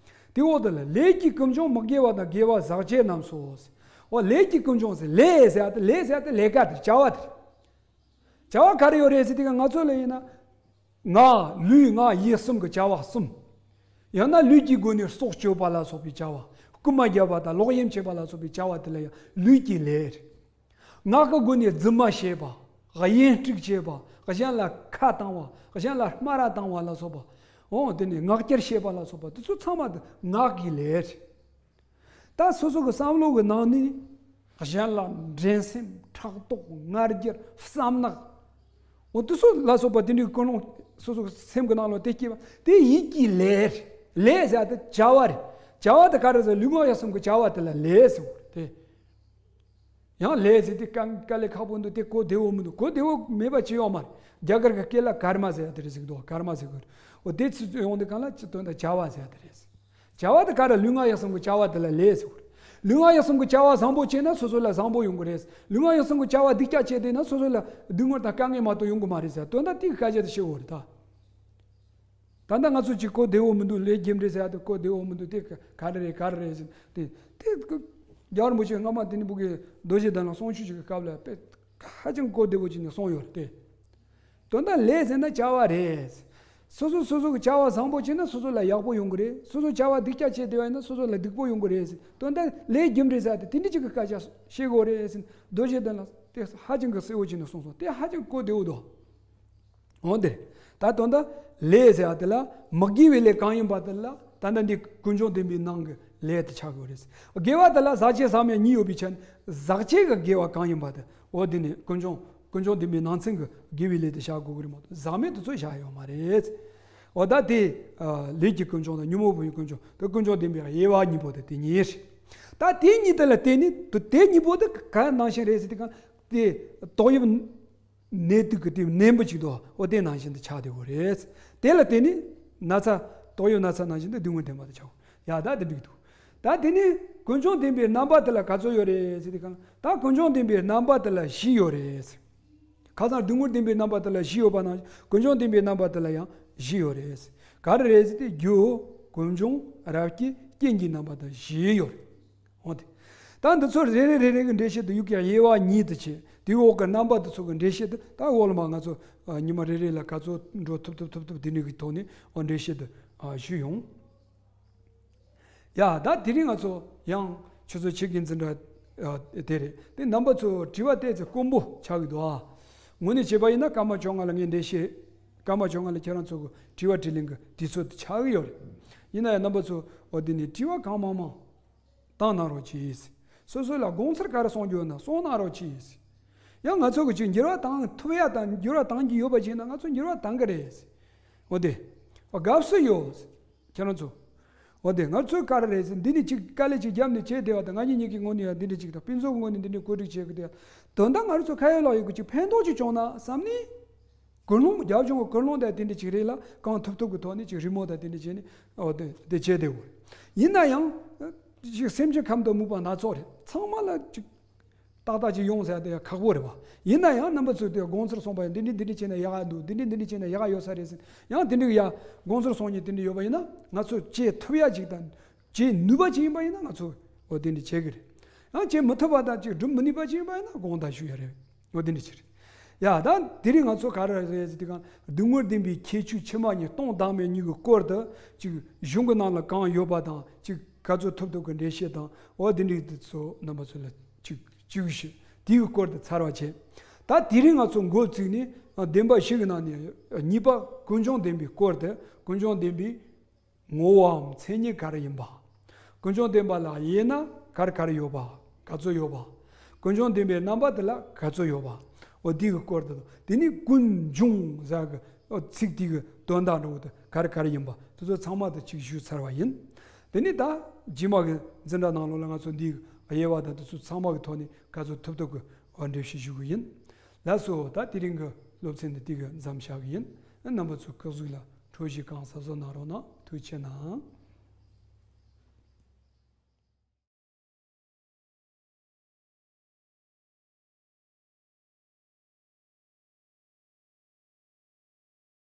དེའི་འོག་ཏུ་ལ་ལས་ཀྱི་ཀུན་འབྱུང་མི་དགེ་བ་དང་དགེ་བ་ཟག་བཅས་རྣམས་སོ། འོ་ལས་ཀྱི་ཀུན་འབྱུང་ཟེར། ལས་ཟེར་ཡ་དེ། ལས་ཟེར་ཡ་དེ་ལས་ཀ་དེ་རེད། བྱ་བ་དེ་རེད། བྱ་བ་ག་རེ་ཡོད་རེད་ཟེར་དུས་ང་ཚོ་ལ་ཡིན་ན། ངག་ལུས་ངག་ཡིད་གསུམ་གྱི་བྱ་བ་གསུམ། ཡང་ན་ལུས་ཀྱི་སྒོ་ནས་སྲོག་གཅོད་པ་ལ་སོགས་པའི་བྱ་བ། རྐུན་མ་རྒྱག་པ་དང་ལོག་གཡེམ་བྱེད་པ་ལ་སོགས་པའི་བྱ་བ་དེ་ལ་ཡང་ལུས་ཀྱི་ལས་རེད། ངག་གི་སྒོ་ནས་རྫུན་མ་བཤད་པ། གཡེང་དཀྲུག་བྱེད་པ། གཞན་ལ་ཁ་བཏང་བ། གཞན་ལ་སྨ་ར་བཏང་བ་ལ་སོགས་པ། འོ་དེ་ནས་ངག་འཁྱལ་བཤད་པ་ལ་སོགས་པ་དེ་ཚོ་ཚང་མ་དེ་ངག་གི་ལས་རེད། ད་སོ་སོ་གི་བསམ་བློ་གི་ནང་ནས་གཞན་ལ་འགྲན་སེམས། ཕྲག་དོག་ང་རྒྱལ། བསམ་ནག་འོ་དེ་ཚོ་ལ་སོགས་པ་དེ་འདྲའི་ཀུན་སློང་སོ་སོ་གི་སེམས་ཀྱི་ནང་ལ་དེ་སྐྱེས་པ་དེ་ཡིད་ཀྱི་ལས་རེད། ལས་ཟེར་དེ་བྱ་བ་རེད། བྱ་བ་དེ་ག་རེ་ཟེར། ལུས་ངག་ཡིད་གསུམ་གྱི་བྱ་བ་དེ་ལ་ལས་ཟེར་བ་རེད་དེ། ཡང་ལས་ཟེར་དེ་དཀའ་དཀའ་ལས་ཁག་པོ་འདུག་དེ་གོ་བདེ་བོ་མི་འདུག་གོ་བདེ་བོ་མེད་པ་ཅི་ཡོད་མ་རེད། རྒྱ་གར་གྱི་སྐད་ལ་ཀརྨ་ཟེར་ཡ་དེ་རེད་ཟེར་གི་འདུག་ཀརྨ་ཟེར་གི་རེད། འོ་དེ་ཚོ་ཡོང་དུས་གང་ལ་ཅི་དོན་དག་བྱ་བ་ཟེར་ཡ་དེ་རེད། བྱ་བ་དེ་ག་རེ། ལུས་ངག་ཡིད་གསུམ་གྱི་བྱ་བ་དེ་ལ་ལས་ཟེར་གི་རེད། ལུས་ངག་ཡིད་གསུམ་གྱི་བྱ་བ་བཟང་པོ་བྱས་ན་སོ་སོ་ལ་བཟང་པོ་ཡོང་གི་རེད། ལུས་ངག་ཡིད་གསུམ་གྱི་བྱ་བ་སྡུག་ཅག་བྱས་བསྡད་ན་སོ་སོ་ལ་སྡུག་བསྔལ་དང་དཀའ་ངལ་མ་གཏོགས་ཡོང་གི་མ་རེད་ཟེར། དོན་དག་དེའི་སྐད་ཆ་དེ་བཤད་དགོས་རེད་ད། ད་ལྟ་ང་ཚོ་ཅིག་གོ་བདེ་བོ་མི་འདུག་ལས་རྒྱུ་འབྲས་ཟེར་ཡ་དེ་གོ་བདེ་བོ་མི་འདུག་དེ་ག་རེ་རེད་ག་རེ་རེད་ཟེར་དེ་དེ་རྒྱལ་བ་རིན་པོ་ཆེ་སྔ་མ་དེ་ནི་བོད་ཀྱི་རྡོ་རྗེ་གདན་ལ་གསུང་ཆོས་ཅིག་གི་སྐབས་ལ་དཔེ་ཧ་ཅང་གོ་བདེ་བོ་ཅིག་ནས་གསུངས་ཡོད་རེད་དེ། དོན་དག་ལས་ཟེར་ན་བྱ་བ་རེད། སོ་སོ་སོ་སོ་གི་བྱ་བ་བཟང་པོ་བྱས་ན་སོ་སོ་ལ་ཡག་པོ་ཡོང་གི་རེད། སོ་སོ་བྱ་བ་སྡུག་ཅག་བྱས་བསྡད་པ་ཡིན་ན་སོ་སོ་ལ་སྡུག་པོ་ཡོང་གི་རེད་ཟེར། དོན་དག་ལས་རྒྱུ་འབྲས་ཟེར་ཡ་དེ་དེ་འདྲ་ཅིག་གི་སྐད་ཆ་བཤད་དགོས་རེད་ཟེར། རྡོ་རྗེ་གདན་ལ་དེ་ཧ་ཅང་གི་གསལ་བོ་བྱས་ནས་གསུངས་སོང་། དེ་ཧ་ཅང་གོ་བདེ་བོ་འདུག་འོ་དེ། ད་དོན་དག་ལས་ཟེར་བ་དེ་ལ་མི་དགེ་བའི་ལས་གང་ཡིན་པ་དེ་ལ་ད་ལྟ་འདི་ཀུན་འབྱུང་བདེན་པའི་ནང་གི་ལས་དེ་ཆགས་དགོས་རེད། དགེ་བ་དེ་ལ་ཟག་བཅས་ཟག་མེད་གཉིས་ཡོད་པའི་ཆ་ནས་ཟག་བཅས་ཀྱི་དགེ་བ་གང་ཡིན་པ་དེ་འོ་དེ་ནི་ཀུན་འབྱུང་ཀུན་འབྱུང་བདེན་པའི་ནང་ཚན་གྱི་དགེ་བའི་ལས་དེ་བཞག་དགོས་ཀྱི་རེད་མ་གཏོགས་ཟག་མེད་དེ་ཚོ་བཞག་ཡོད་མ་རེད། འོ་ད་དེ་ལས་ཀྱི་ཀུན་འབྱུང་དང་ཉོན་མོངས་པའི་ཀུན་འབྱུང་དེ་ཀུན་འབྱུང་བདེན་པའི་དབྱེ་བ་གཉིས་པོ་དེ་དེ་གཉིས་རེད། ད་དེ་གཉིས་དེ་ལ་བརྟེན་ནས་དེ་གཉིས་པོ་དེ་ག་ནང་བཞིན་རེད་ཟེར་དུས་གང་དེ་ཏོག་དབྱིབས་ནད་དུག་གི་དེ་ནད་འབུ་ཅིག་འདུག་འོ་དེ་ནང་བཞིན་དུ་ཆགས་བསྡད་ཡོད་རེད། དེ་ལ་བརྟེན་ནས་ན་ཚ་ཏོག་དབྱིབས་ན་ཚ་ནང་བཞིན་དུ་སྡུག་བསྔལ་བདེན་པ་དུ་ཆགས། ཡ་ད་དེ་འགྲིག་འདུག་ད་དེ་ནས་ཀུན་འབྱུང་བདེན་པའི་རྣམ་པ་དེ་ལ་ག་ཚོད་ཡོད་རེད་ཟེར་དུས་གང་ད་ཀུན་འབྱུང་བདེན་པའི་རྣམ་པ་དེ་ལ་བཞི་ཡོད་རེད། ཁ་སང་སྡུག་བསྔལ་བདེན་པའི་རྣམ་པ་དེ་ལ་བཞི་ཡོད་པ་ནང་ཀུན་འབྱུང་བདེན་པའི་རྣམ་པ་དེ་ལ་ཡང་བཞི་ཡོད་རེད། ག་རེ་རེད་ཟེར་དུས་རྒྱུ། ཀུན་འབྱུང་། རབ་བསྐྱེད། རྐྱེན་གྱི་རྣམ་པ་དང་བཞི་ཡོད་རེད། འོ་དེ། ད་འདི་ཚོ་རེ་རེ་རེ་རེ་གི་འགྲེལ་བཤད་དུ་ཡུག་ཀྱང་དབྱེ་བ་གཉིས་དུ་ཕྱེ། དེའི་འོག་གི་རྣམ་པ་དེ་ཚོ་གི་འགྲེལ་བཤད་དུ་ད་འོག་ལ་མ་ང་ཚོ་ཨ་ཉི་མ་རེ་རེ་ལ་ག་ཚོད་འགྲོ་ཐུབ་ཐུབ་ཐུབ་ཐུབ་དེ་འདྲ་གི་ཐོག་ནས་འོ་འགྲེལ་བཤད་དུ་ཨ་ཞུས་ཡོང་། ཡ་ད་དེ་རིང་ང་ཚོ་ཡང་ཆུ་ཚོད་ཕྱེད་ཀྱི་འཛིན་གྲྭ་ཨ་དེ་རེད། དེ་རྣམ་པ་ཚོ་དྲི་བ་ཏོག་ཙམ་དཀོན་པོ་ཆགས་ཀྱི་འདུག་ཨ། དངོས་གནས་བྱས་པ་ཡིན་ན་སྐར་མ་བཅོ་ལྔ་ལ་ངས་འགྲེལ་བཤད་སྐར་མ་བཅོ་ལྔ་ལ་ཁྱེད་རང་ཚོ་གི་དྲི་བ་དྲིས་ལན་གྱི་དུས་ཚོད་དེ་ཆགས་ཀྱི་ཡོད་རེད། ཡིན་ན་ཡང་རྣམ་པ་ཚོ་འོ་དེ་ནས་དྲི་བ་གང་མང་མང་བཏང་གནང་རོགས་གྱིས། སོ་སོ་ལ་དགོངས་ཚུལ་ག་རེ་གསུང་རྒྱུ་ཡོད་ན་གསུང་གནང་རོགས་གྱིས། ཡང་ང་ཚོ་གི་ཅིག་འགྱུར་བ་བཏང་ཐུབ་ཡ་དང་འགྱུར་བ་བཏང་རྒྱུ་ཡོད་པ་ཅིག་ན་ང་ཚོ་འགྱུར་བ་བཏང་གི་རེད། འོ་དེ། འོ་དགའ་བསུ་ཡོད། ཁྱེད་རང་ཚོ། འོ་དེ་ང་ཚོས་ག་རེ་རེད་ཟེར་འདི་ནས་ཅིག་དཀའ་ལས་ཅིག་བརྒྱབ་ནས་བྱས་བསྡད་པ་དང་ང་གཉིས་གཉིས་ཀྱི་ངོས་ནས་ཡང་འདི་འདྲ་ཅིག་དང་དཔེ་མཛོད་ཀྱི་ངོས་ནས་འདི་འདྲ་བཀོད་སྒྲིག་བྱེད་དགོས་དེ། དོན་དག་ང་རང་ཚོ་ཁ་ཡོད་ལག་ཡོད་ཀྱི་ཅིག་ཕན་ཐོགས་ཅིག་བྱུང་ན་བསམ་ནས། ཀུན་སློང་རྒྱབ་ལྗོངས་ཀྱི་ཀུན་སློང་དེ་དེ་འདྲ་ཅིག་རེད་ལ་གང་ཐུབ་ཐུབ་ཀྱི་ཐོག་ནས་ཅིག་རི་མོ་དང་དེ་འདྲ་བྱས་ནས་འོ་དེ་དེ་བྱས་བསྡད་དགོས། ཡིན་ན་ཡང་། ཅིག་སེམས་ཅན་ཁམས་དང་མུན་པ་སྣ་ཚོགས་རེད། ཚང་མ་ལ་ཅིག་ཏག་ཏག་ཅིག་ཡོང་ཟེར་ཡ་དེ་ཡང་ཁག་པོ་རེད་བ། ཡིན་ན་ཡང་རྣམ་པ་ཚོས་དེ་དགོངས་ཚུལ་གསུངས་པ་ཡིན། འདི་འདྲ་འདི་འདྲ་བྱས་ན་ཡག་ག་འདུག་འདི་འདྲ་འདི་འདྲ་བྱས་ན་ཡག་ག་ཡོད་ས་རེད་ཟེར། ཡང་དེ་འདྲ་ཡ་དགོངས་ཚུལ་གསུང་མཁན་དེ་འདྲ་ཡོད་པ་ཡིན་ན་ང་ཚོས་བྱེད་ཐུབ་ཡ་ཅིག་དང་། བྱེད་ནུས་པ་ཅིག་ཡིན་པ་ཡིན་ན་ང་ཚོ་འོ་དེ་འདྲ་བྱེད་ཀྱི་རེད། ཡང་བྱེད་མི་ཐུབ་པ་དང་ཅིག་སྒྲུབ་མི་ནུས་པ་ཅིག་ཡིན་པ་ཡིན་ན་དགོངས་དག་ཞུ་ཡ་རེད། འོ་དེ་འདྲ་ཅིག་རེད། ཡ་ད་དེ་རིང་ང་ཚོ་ག་རེ་རེད་ཟེར་དུས་གང་སྡུག་བསྔལ་བདེན་པའི་ཁྱད་ཆོས་ཕྱི་མ་གཉིས་སྟོང་བདག་མེད་གཉིས་ཀྱི་སྐོར་དུ་ཅིག་གཞུང་གི་ནང་ལ་གང་ཡོད་པ་དང་ཅིག་ག་ཚོད་ཐུབ་ཐུབ་ཀྱི་འགྲེལ་བཤད་དང་འོ་དེ་འདྲ་དེ་ཚོ་རྣམ་པ་ཚོ་ལ་ཅིག་ཅིག་ཞུ་དེའི་སྐོར་དུ་ཚར་བ་བྱས། ད་དེ་རིང་ང་ཚོ་འགོ་བཙུགས་ནས་བདེན་པ་བཞི་གི་ནང་ནས་གཉིས་པ་ཀུན་འབྱུང་བདེན་པའི་སྐོར་དུ་ཀུན་འབྱུང་བདེན་པའི་ངོ་བོའམ་མཚན་ཉིད་ག་རེ་ཡིན་པ། ཀུན་འབྱུང་བདེན་པ་ལ་དབྱེ་ན་ག་རེ་ག་རེ་ཡོད་པ། ག་ཚོད་ཡོད་པ། ཀུན་འབྱུང་བདེན་པའི་རྣམ་པ་དེ་ལ་ག་ཚོད་ཡོད་པ། འོ་དེ་གི་སྐོར་དུ་དེ་ནི་ཀུན་འབྱུང་ཟེར་གི་འོ་ཚིག་དེ་གི་དོན་དག་འདྲ་བོ་དེ་ག་རེ་ག་རེ་ཡིན་པ་དེ་ཚོ་ཚང་མ་དེ་གཅིག་ཞུས་ཚར་བ་ཡིན། དེ་ནི་ད་རྗེས་མ་གི་འཛིན་གྲྭ་ནང་ལོགས་ལ་ང་ཚོ་འདི་གི་དབྱེ་བ་དང་དེ་ཚོ་ཚང་མ་གི་ཐོག་ནས་ག་ཚོད་ཐུབ་ཐུབ་གི་འོ་འགྲེལ་བཤད་ཞུ་གི་ཡིན། ལགས་སོ། ད་དེ་རིང་གི་སློབ་ཚན་འདི་དེ་གི་མཚམས་བཞག་གི་ཡིན། རྣམ་པ་ཚོ་སྐུ་གཟུགས་ལ་འཕྲོད་བཞེས་གང་གཟབ་གཟབ་གནང་རོགས་གནང་། ཐུགས་རྗེ་གནང་།